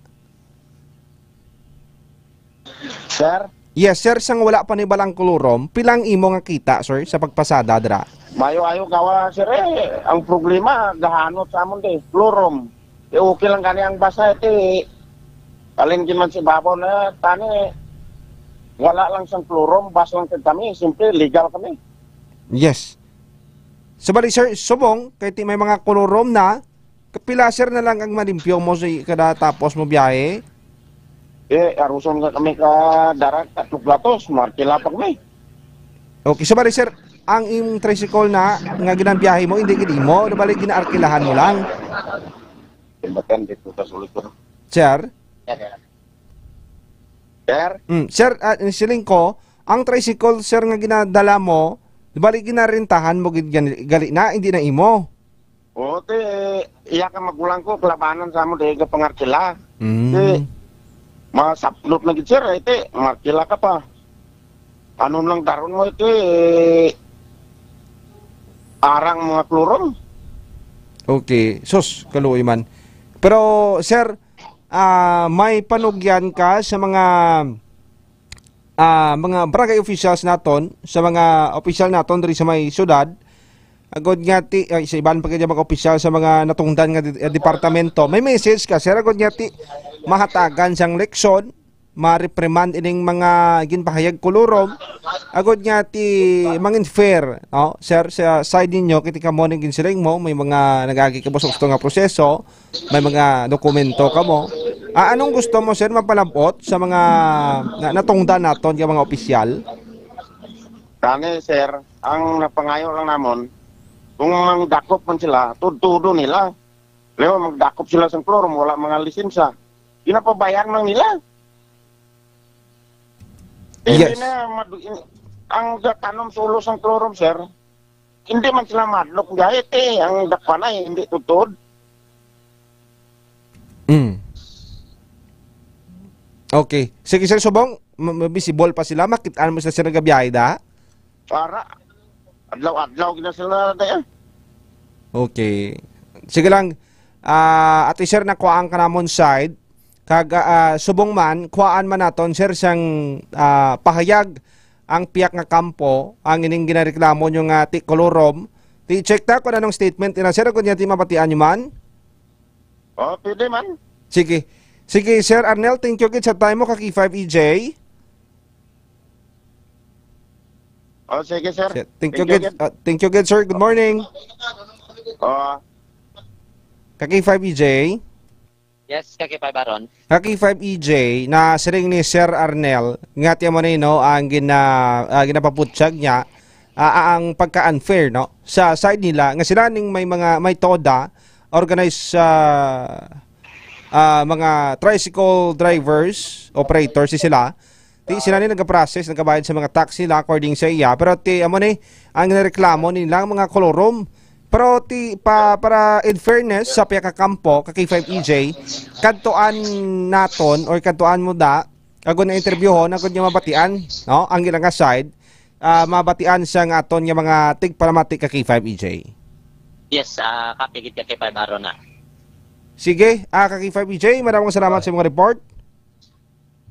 Sir? Yes, sir, sang wala pa ni balang kolorom, pilang imo nga kita, sir, sa pagpasada dira? Mayo-ayo kawa, sir, eh. Ang problema, gahanot sa amon di, kolorom. Eh, okay lang gani ang basa, eh, ti, alin gid man si babaw na, tani, wala lang sang kolorom, bas lang kag kami, siyempre, legal kami. Yes. Sabali, sir, subong, kay ti may mga kolorom na, kapila, sir, na lang ang malimpyo mo sa kada tapos mo biyahe? Eh, aruson nga kami ka darat, tatlong platos, markila pa kami. Okay, so bali, sir, ang imong tricycle na nga ginambiyahe mo, hindi gid imo, bali ginaarkilahan mo lang. Timbatan dito sa sulit ko. Sir? Sir? Mm, sir, ah, siling ko, ang tricycle, sir, nga ginadala mo, bali ginarentahan mo gid gani- gali na, hindi na imo. Oo, ti, iya ka magulang ko, kalabanan sa amo, di ka pangarkila. Mm. Ti, masaplot na gid, sir, eh, ti, markila ka pa. Ano lang daron mo, ti, arang mga klorom. Okay. Sus, kaluoy man. Pero, sir, ah, may panugyan ka sa mga, ah, mga barangay officials naton, sa mga opisyal naton diri sa may syudad, agod nga ti, ay, sa iban pa gid mga opisyal sa mga natungdan nga di-, eh, departamento. May message ka, sir, agod nga ti mahatagan sang leksyon, ma-reprimand ining mga ginpahayag kolorom, agod nga ti mangin fair, no? Sir, sa side ninyo, kiti kamo ning ginsiling mo, may mga nag-agi kamo sa gusto nga proseso, may mga dokumento kamo. Ah, anong gusto mo, sir, mapalabot sa mga na-, natungdan naton nga mga opisyal? Kani, sir, ang napangayo lang namon, kung mangdakop man sila, tudtudo nila. Leo, magdakop sila sang klorom, wala mga lisensa. Ginapabayaan lang nila. Hindi Yes. na madu-, in-, ang gatanom sa ulo sang klorom, sir, hindi man sila madlok biyahe, eh, ang dakpanay, hindi tutod. Mm. Okay. Sige, sir, subong, ma-, ma-, visible pa sila, makit-an mo sila, sir, nagabiyahe da? Para, adlaw-adlaw gina sila na yan. Okay. Sige lang, ah, Ate Sir, nakuhaan ka namon side. Kag, ah, subong man, kuhaan man naton, sir, sang, ah, pahayag ang piyak nga kampo, ang ining ginareklamo nyo nga ti kolorom. Ti check ta kung anong statement nila, sir, kung yan ti mabatian nyo man. Oh, pwede man. Sige. Sige, Sir Arnel, thank you gid sa time mo, ka K five E J. Oh, sige, sir. Sir, thank you Thank you gid, gid. ah, thank you gid, sir. Good morning. Oh. Ka K five E J. Yes, ka K five Aaron. Ka K five E J, na siling ni Sir Arnel, nga ti amo ni, no, ang gina-, ah, ginapabutyag niya, ah, ang pagka-unfair, no, sa side nila, nga sila ning may mga, may toda, organized, ah, ah, mga tricycle drivers, operators, si sila, ti sila ni nagaprocess, nagabayad sa mga tax nila according sa iya. Pero ti amo ni ang nireklamo nilang mga kolorom. Pero ti pa, para in fairness sa pihak ka kampo, ka K five E J, kadtuan naton or kadtuan mo da, agud na interbyuhon, agud nga mabatian, no, ang ilang nga side, ah, mabatian sa nga aton nga mga tigpalamati, ka K five E J. Yes, ah, copy gid ka kay Five Aaron na. Sige, ah, ka K five E J, maraming salamat sa mga report.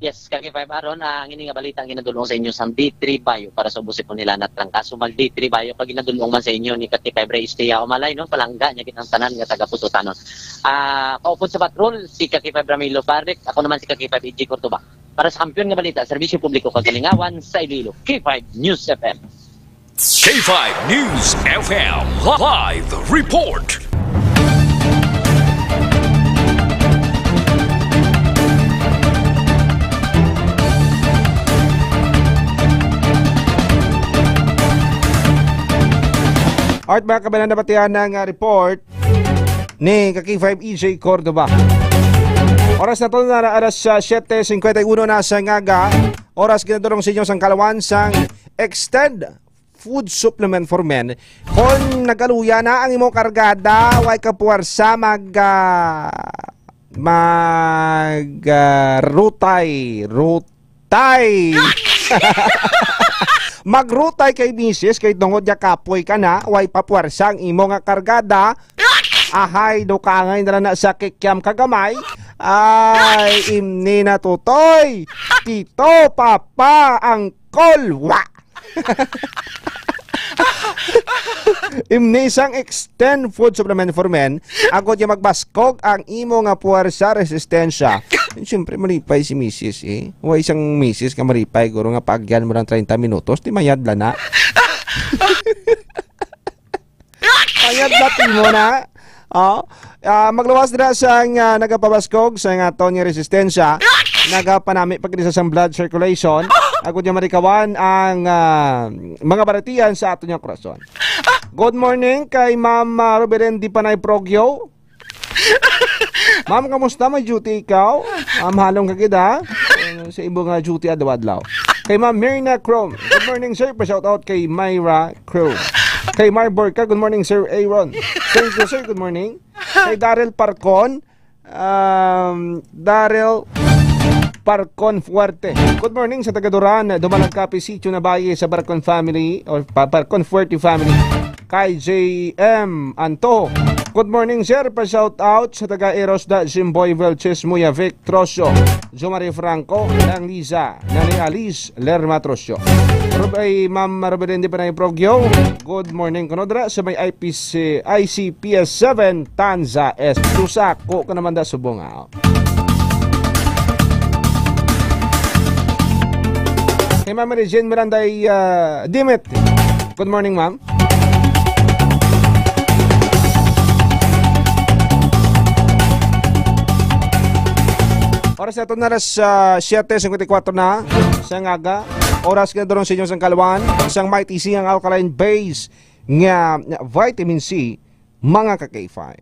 Yes, ka K five Aaron, ah, ang ini nga balita ang ginadulong sa inyo sang D three Bayo para sa ubos po nila na trangkaso. Mag D three Bayo pag ginadulong man sa inyo ni ka K five Ray Istia Umalay, no? Palangga niya gid ang tanan nga taga Pututanon. Ah, kaupod sa patrol, si ka K five Ramilo Barric, ako naman si ka K five E G Cordoba. Para sa kampiyon nga balita, serbisyo publiko kag kalingawan sa Iloilo, K five News F M. K five News F M live report. Art, mga kabanan, nabatihan ang, ah, report ni ka K five E J Cordova. Oras na to na alas, ah, siyete cincuenta y uno na sa ngaga. Oras ginadurong sa inyo sang kalawan sang Extend Food Supplement for Men. Kung nagaluya na ang imo kargada, way ka puwersa mag, ah, mag, ah, rutay, rutay. Magrutay kay misis kay tungod niya kapoy ka na, way pa puwersa ang imo nga kargada. Ahay, dukangay na lang na sa kikiam kagamay. Ay, imni na tutoy. Tito, papa, angkol, wa. Imni sang Extend Food Supplement for Men, agod nga magbaskog ang imo nga puwersa, resistensya. Siyempre, malipay si misis, eh. Wa isang misis ka malipay, guro nga paagyan mo lang treinta minutos, di mayadla na. Mayadla ti mo na. Oh, ah, magluwas dira sang, ah, nagapabaskog sa nga aton nga resistensya. Nagapanami pa gid sa sang blood circulation. Agud nga marikawan ang, ah, mga baratian sa aton nga korason. Good morning kay Ma'am, ah, Rubilendi Panay Progyo. Ma'am, kamusta? May duty ikaw? Ma'am, halong ka gid, ha? Ano, sa imo nga duty adlaw-adlaw. Kay Ma'am Mirna Chrome. Good morning, sir. Pa-shout out kay Myra Chrome. Kay Mar Borca, good morning, Sir Aaron. Thank you, sir. Good morning. Kay Daryl Parcon, um, Daryl Parcon Fuerte. Good morning sa taga Duran, Dumalag Capi, Sitio Nabaye sa Parcon family or pa-, Parcon Fuerte family. Kay J M Anto. Good morning, sir. Pa-shout out sa taga Eros da Jimboy Velches, Muya Vic Trocio, Jomari Franco, Nang Liza, Nanay Alice, Lerma Trocio. Rob-, ay, Ma'am Robelin de Panay Progyo, good morning. Kuno dira sa may I P C, I C P S seven, Tanza Est. Susako ka naman da subong, ah. Kay Ma'am Mary Jane Miranday, ah, Dimit. Good morning, ma'am. Oras nato na alas, ah, siyete cincuenta y cuatro na sa ngaga. Oras nga durong sa inyo sang kalwan, sang Mighty C ang alkaline base nga vitamin C, mga ka K five.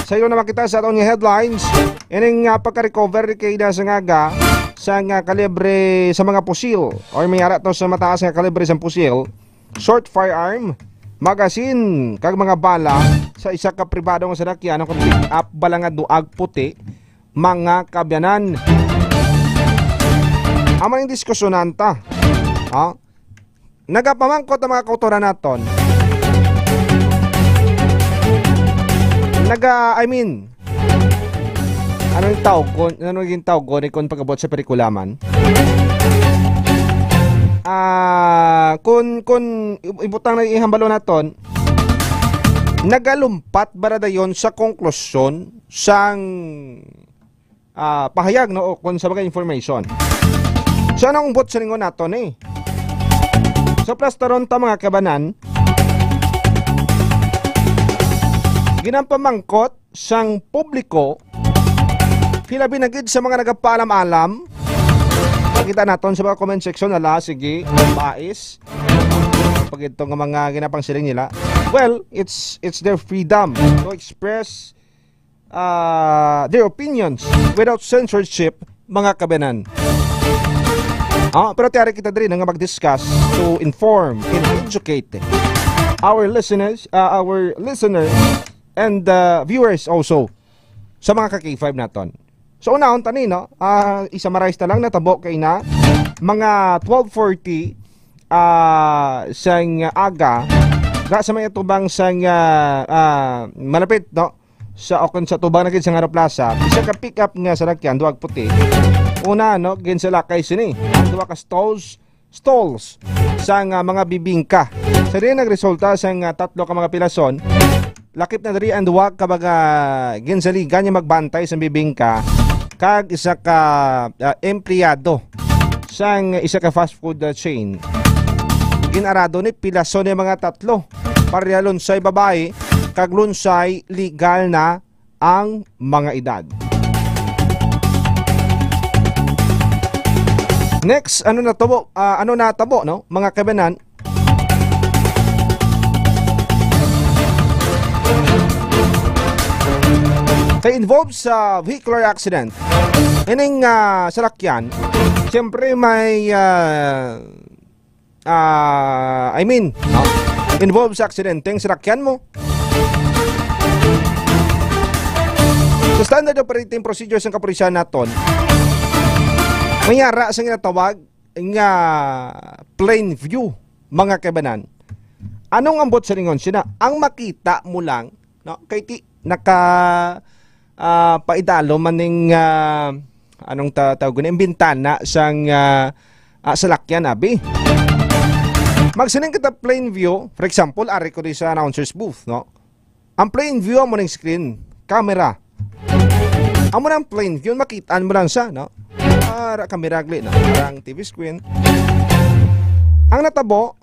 Sa ilo naman kita sa aton nga headlines, ining, ah, pagka-recover kay na sa ngaga sa nga kalibre sa mga pusil or may ara to sa mataas nga kalibre sa pusil, short firearm, magazine, kag mga bala sa isa ka pribado nga salakyan o kung pick-up bala nga duag puti, mga kabyanan. Amo ning diskusyonan ta. Ha? Nagapamangkot ang mga kautoran naton. Naga, I mean, ano yung tawgon? Ano yung tawgon? Ikon pagabot sa perikulaman? Ah, kun, kun ibutang na ihambalo naton, nagalumpat ba na dayon sa konklusyon sang, ah, pahayag, no, o kung sa mga information. So, anong umbot sa lingon nato ni? Sa plastaron ta, mga kabanan, ginapamangkot sang publiko, hilabi na gid sa mga nagapaalam-alam. Makita naton sa mga comment section, ala, sige, bais. Pag ito nga mga ginapangsiling nila. Well, it's, it's their freedom to express, ah, their opinions without censorship, mga kabanan. Ah, pero tiyari kita diri na nga mag-discuss to inform and educate our listeners, ah, our listeners and, ah, viewers also sa mga ka K five naton. So, unahon tani, no? Ah, i-summarize ta lang, natabo kay na mga twelve forty, ah, sang aga, ga sa may atubang sang, ah, ah, malapit, no? Sa, o kung sa tubang na gid sa Ngaro Plaza, isa ka pick-up nga salakyan, duwag puti. Una, no, ginsalakay sini ang duwa ka stalls, stalls sang, ah, mga bibingka. Sa diin nagresulta sang, ah, tatlo ka mga pilason, lakip na diri ang duwa ka mga ginsaligan nga magbantay sa bibingka kag isa ka, ah, empleyado sang isa ka fast food, ah, chain. Ginarado ni pilason ni mga tatlo. Pareha lunsay babayi kag lunsay legal na ang mga edad. Next, ano na tabo? Ah, ano na tabo, no? Mga kaibanan, kay involved sa vehicular accident. Ining, ah, salakyan, siyempre may, ah, ah, I mean, no? Involved sa aksidente ang salakyan mo. Sa standard operating procedures ng kapulisan naton, may ara sa ginatawag nga plain view, mga kaibanan. Anong ambot sa lingon? Sina, ang makita mo lang, no? Kay ti, naka, ah, paidalo man ning, ah, anong ta-, tawag ni, ang bintana sang, ah, ah, salakyan, abi. Magsiling kita plain view, for example, ari ko di sa announcer's booth, no? Ang plain view amo ning screen, camera. Amo nang plain view, makitaan mo lang siya, no? Ara, camera gali, no? Parang T V screen. Ang natabo,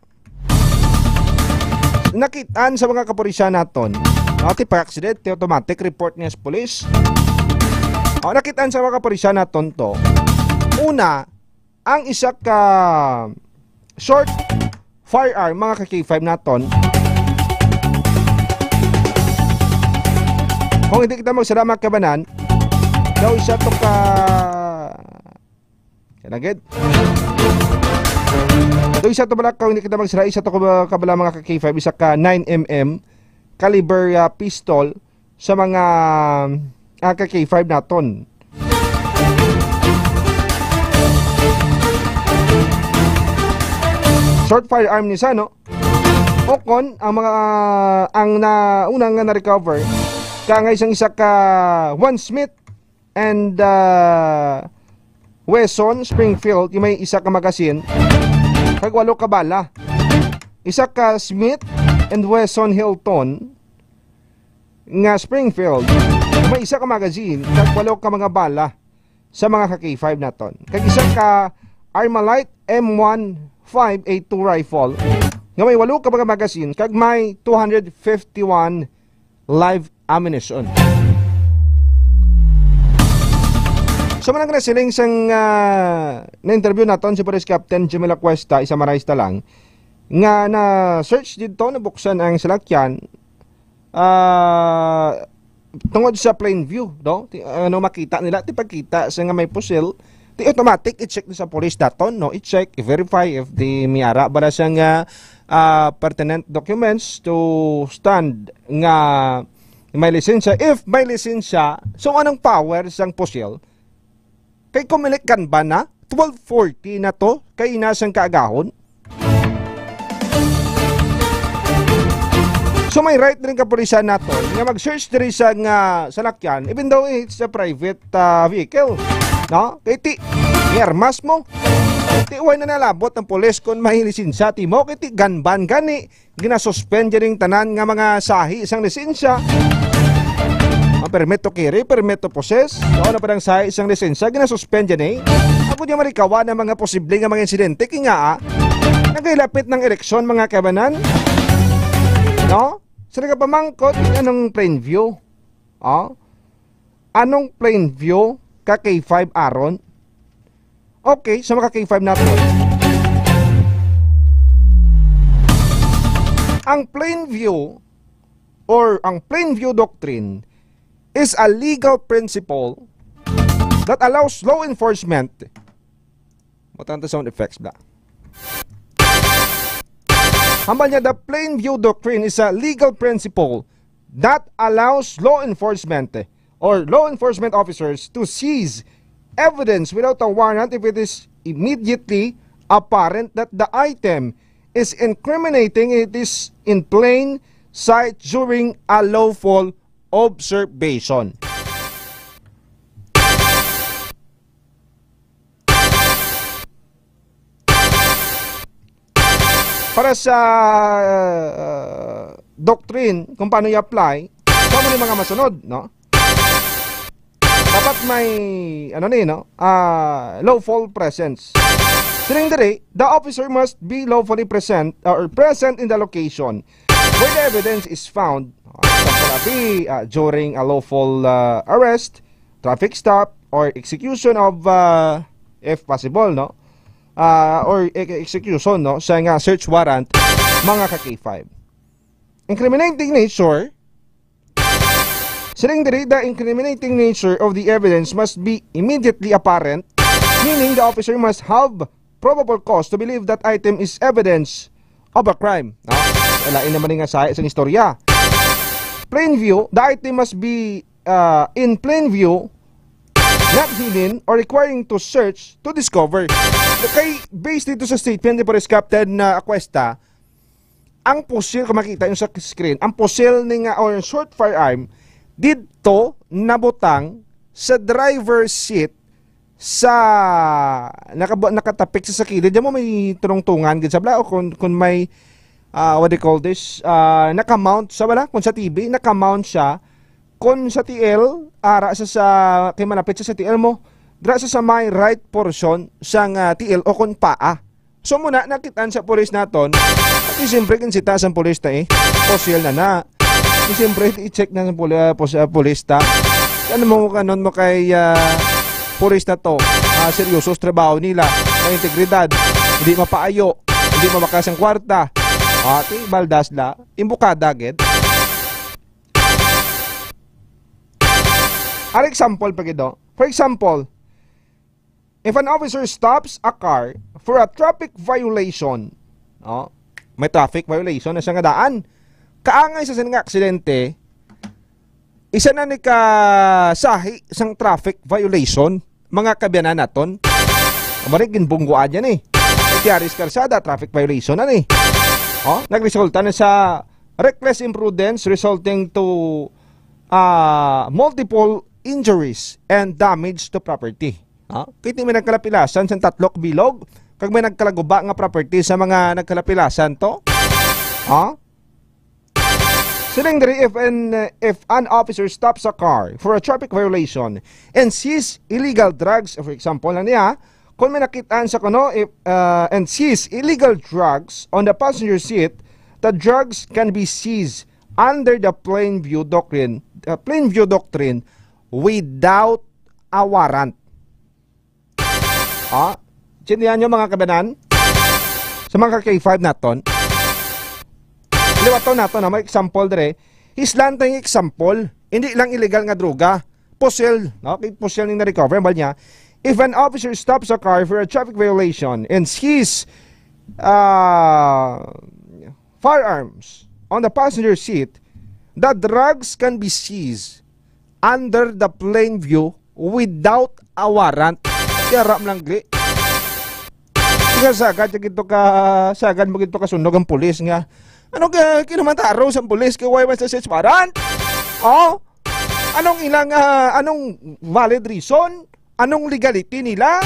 nakitaan sa mga kapulisan naton, no? Ti pag-aksidente, automatic report niya sa pulis. O, nakitaan sa mga kapulisan naton to. Una, ang isa ka short firearm, mga ka-K five naton. Kung hindi kita magsalamat, kabanan, daw isa to ka, kaya gid. Daw isa to bala, kung hindi kita magsala, isa to ka, kabala, mga ka-K five, isa ka nine M M caliber, ah, pistol sa mga, ah, ka-K five naton. Short firearm ni sa, no? Ukon ang mga, ang na, una nga na-recover, ka nga isang isa ka one Smith and, ah, Wesson Springfield, yung may isa ka magazine, kag walo ka bala. Isa ka Smith and Wesson Hilton nga Springfield, may isa ka magazine, kag walo ka mga bala sa mga ka-K five naton. Kag isa ka Armalite M one five eight two rifle nga may walo ka mga magazine, kag may two hundred fifty-one live ammunition. Sa manang nasiling sang, ah, na-interview naton si Police Captain Jimmy Lacuesta, isa maray ta lang, nga na-search dito, nabuksan ang salakyan, ah, tungod sa plain view, no? Ti, ano, makita nila, ti pagkita sa nga may pusil, ti automatic i-check ni sa police daton, no? I-check, i-verify if di may ara bala sang, ah, ah, pertinent documents to stand nga may lisensya. If may lisensya, so anong power sang pusil? Kay kumilik kan ba na? Twelve forty na to, kay ina sang kaagahon. So may right rin kapulisan naton nga mag-search diri sa nga salakyan, even though it's a private, ah, vehicle. No? Kay ti, may armas mo. Ti, way na nalabot ang pulis kung may lisensya ti mo. Kay ti, gun ban gani, ginasuspend dyan yung tanan nga mga sahi sang lisensya. Ang permit to carry, permit to possess, o ano pa ng sahi sang lisensya, ginasuspend dyan eh. Ako niya marikawa ng mga posible nga mga insidente, kaya nga, ah, nagilapit ng eleksyon, mga kabanan. No? Sa nagapamangkot, anong plain view? Oh? Anong plain view ka K five, Aaron? Okay, sa mga K five naton. Ang plain view or ang plain view doctrine is a legal principle that allows law enforcement. Butang ta sound effects, bla. Hambal niya, the plain view doctrine is a legal principle that allows law enforcement or law enforcement officers to seize evidence without a warrant if it is immediately apparent that the item is incriminating, it is in plain sight during a lawful observation. Para sa, uh, doctrine, kung paano i-apply, kamo ni mga masunod, no? Dapat may, ano ni, no? Ah, lawful presence. Siling diri, the officer must be lawfully present or present in the location where the evidence is found. Ah, example, abi, ah, during a lawful, ah, arrest, traffic stop, or execution of, ah, if possible, no? ah, or e-, execution, no, sa nga search warrant, mga ka-K five. Incriminating nature, siling diri, the incriminating nature of the evidence must be immediately apparent, meaning the officer must have probable cause to believe that item is evidence of a crime. No? Lain naman nga sa, sa istorya. Plain view, the item must be, uh, in plain view, not hidden or requiring to search to discover. Kay, based dito sa statement ni Police Captain na Acuesta, ang pusil, kung makita yung sa screen, ang pusil ni nga, or short firearm, dito nabutang sa driver's seat sa nakabu-, nakatapik sa, sa kilid. Diyan mo may tunong-tungan, gid sa bala, o kung, kung may, ah, what do you call this? Ah, nakamount sa bala, kung sa T V, nakamount siya. Kung sa T L, ara sa, sa, kay malapit sa, sa T L mo, dra sa, sa may right portion sang, ah, T L o kung paa. So muna, nakitaan sa pulis naton, at di siyempre kinsita sang pulis ta eh. Pusil na na. Di siyempre, i-check na sa puli-, ah, pus-, ah, pulis ta. Ano mo kanon mo kay, ah, pulis na to? Ah, seryoso sa trabaho nila. May integridad. Hindi mapaayo. Hindi mabakas ang kwarta. Ah, ti baldas la. Imbukada, gid. An example pa gid, oh. For example, if an officer stops a car for a traffic violation, no? May traffic violation na siya nga daan. Kaangay sa sini nga aksidente, isa na ni ka sahi sang traffic violation, mga kabiyanan naton. Amari, ginbungguan yan eh. Tiaris Karsada, traffic violation na ni. Oh, nagresulta na sa reckless imprudence resulting to, ah, multiple injuries and damage to property. Ha? Kay ti may nagkalapilasan sang tatlo ka bilog, kag may nagkalaguba nga property sa mga nagkalapilasan to. Ha? Siling diri, if an, if an officer stops a car for a traffic violation and sees illegal drugs, for example, lang niya, kung may nakitaan sa kuno, if, uh, and sees illegal drugs on the passenger seat, the drugs can be seized under the plain view doctrine, uh, plain view doctrine without a warrant. Ha? Intindihan nyo, mga kabanan? Sa mga K five naton. Liwaton naton, ha? May example dire. Hislan tayong example. Hindi lang illegal nga droga. Pusil, no? Kay pusil ning na-recover, bal niya. If an officer stops a car for a traffic violation and sees, uh, firearms on the passenger seat, the drugs can be seized under the plain view without a warrant. Kaya ram lang, gli. Kaya sagad, sagad to ka, sagad mo gito ka sunog ang pulis nga. Ano ka kinamantaro sa pulis kay why man sa search warrant? Oh? Anong ilang, ah, anong valid reason? Anong legality nila?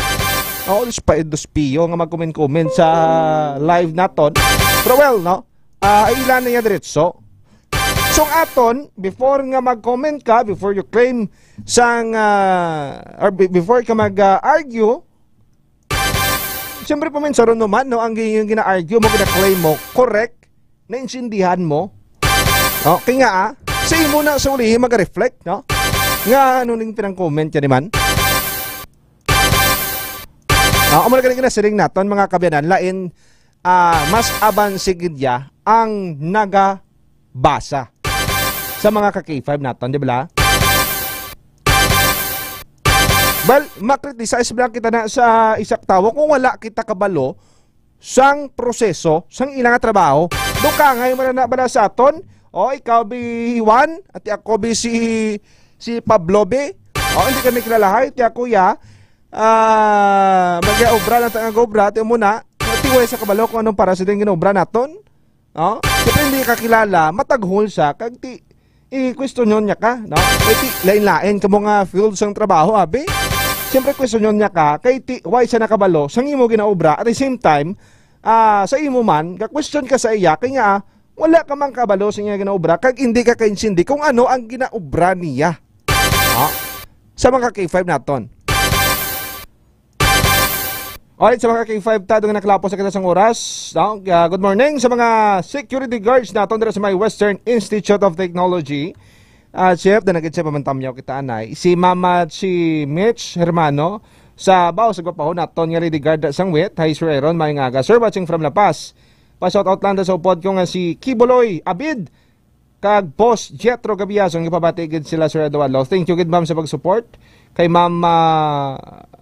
Oh, dos pa, dos piyo nga mag-comment-comment sa live naton. Pero well, no? Ah, ila na niya diretso. So, aton, before nga mag-comment ka, before you claim sang, ah, or be-, before ka mag, ah, argue, siyempre, paminsaron mo man, no, ang gi-, yung gina-argue mo, gina-claim mo, correct, naintindihan mo. Okay nga, ah, sa imo na sa ulihi mag-reflect, no? Nga, ano ning pinang-comment yan, man? Ah, amo na gani nga siring naton, mga kabiyanan, lain, ah, mas abanse gid ya ang nagabasa sa mga ka K five naton, di ba? Well, makriticize lang kita na sa isa ka tawo kung wala kita kabalo sang proseso sang ila nga trabaho. Dukangay mo na na bala sa aton. O, ikaw bi Juan, at ako bi si, si Pablo bi. O, hindi kami kilalahay, ti ako ya. Ah, mag-obra lang ta nga obra, ti mo na. Ti way sa kabalo kung anong para sa din ginobra naton. No? Siyempre, hindi ka kilala, mataghol siya, kag ti, i-questionon niya ka, no? Kay ti, lain-lain ka mo nga field sang trabaho, abi. Siyempre, questionon niya ka, kay ti, why siya nakabalo, sang imo ginaobra, at the same time, ah, sa imo man, ga-question ka sa iya, kay nga, ah, wala ka man kabalo sa iya ginaobra, kag hindi ka kaintindi kung ano ang ginaobra niya. Ha? Sa mga K five naton. Alright, sa mga K five ta, doon nakalapos sa kita sang oras. No? Ah, good morning sa mga security guards naton dira sa may Western Institute of Technology. Ah, Chef, da nagit siya pamantamyaw kita, anay. Si Mama, si Mitch Hermano, Sa baw sa gwapahon naton nga Lady Garda Sangwit, hi Sir Aaron, maayong aga. Sir, watching from La Paz. Pa-shout out lang sa upod ko nga si Kiboloy Abid kag Boss Jethro Gabiason, nga pabati gid sila, Sir Eduardo. Thank you gid, ma'am, sa pag-support. Kay Ma'am, ah,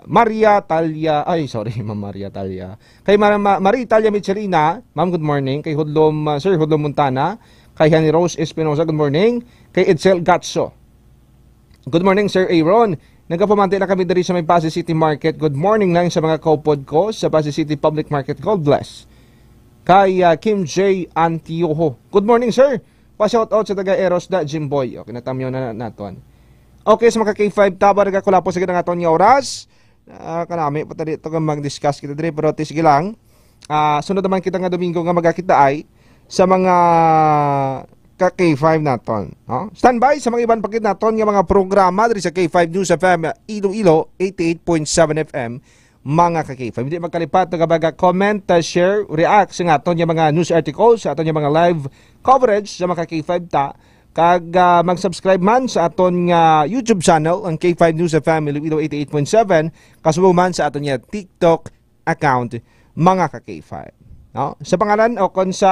Maria Talia, ay, sorry, Ma'am Maria Talia. Kay Ma'am, Ma-, Marie Talia Michelina, ma'am, good morning. Kay Hudlom, ah, Sir Hudlom Montana. Kay Honey Rose Espinosa, good morning. Kay Edsel Gatso. Good morning, Sir Aaron. Nagapamati na kami diri sa may Passi City Market. Good morning lang sa mga kaupod ko sa Passi City Public Market. God bless. Kay, ah, Kim J Antiojo. Good morning, sir. Pa-shout out sa taga Eros da Jimboy. Okay, natamyo na naton. Okay, sa mga K five Taba, nagakulapo sa gid ang aton nga oras. Ah, kanami pa ta dito kung mag-discuss kita diri, pero ti sige lang. Ah, sunod naman kita nga Domingo nga magakita ay sa mga ka K five naton, no? Standby sa mga iban pa gid naton nga mga programa diri sa K five News F M Iloilo, eighty-eight point seven F M, mga ka K five. Hindi magkalipat nga baga comment, uh, share, react sa aton nga mga news articles, sa aton nga mga live coverage sa mga ka K five ta, kag, uh, mag-subscribe man sa aton nga YouTube channel, ang K five News F M Iloilo eighty-eight point seven, kasubo man sa aton nga TikTok account, mga ka K five. No? Sa pangalan o kon sa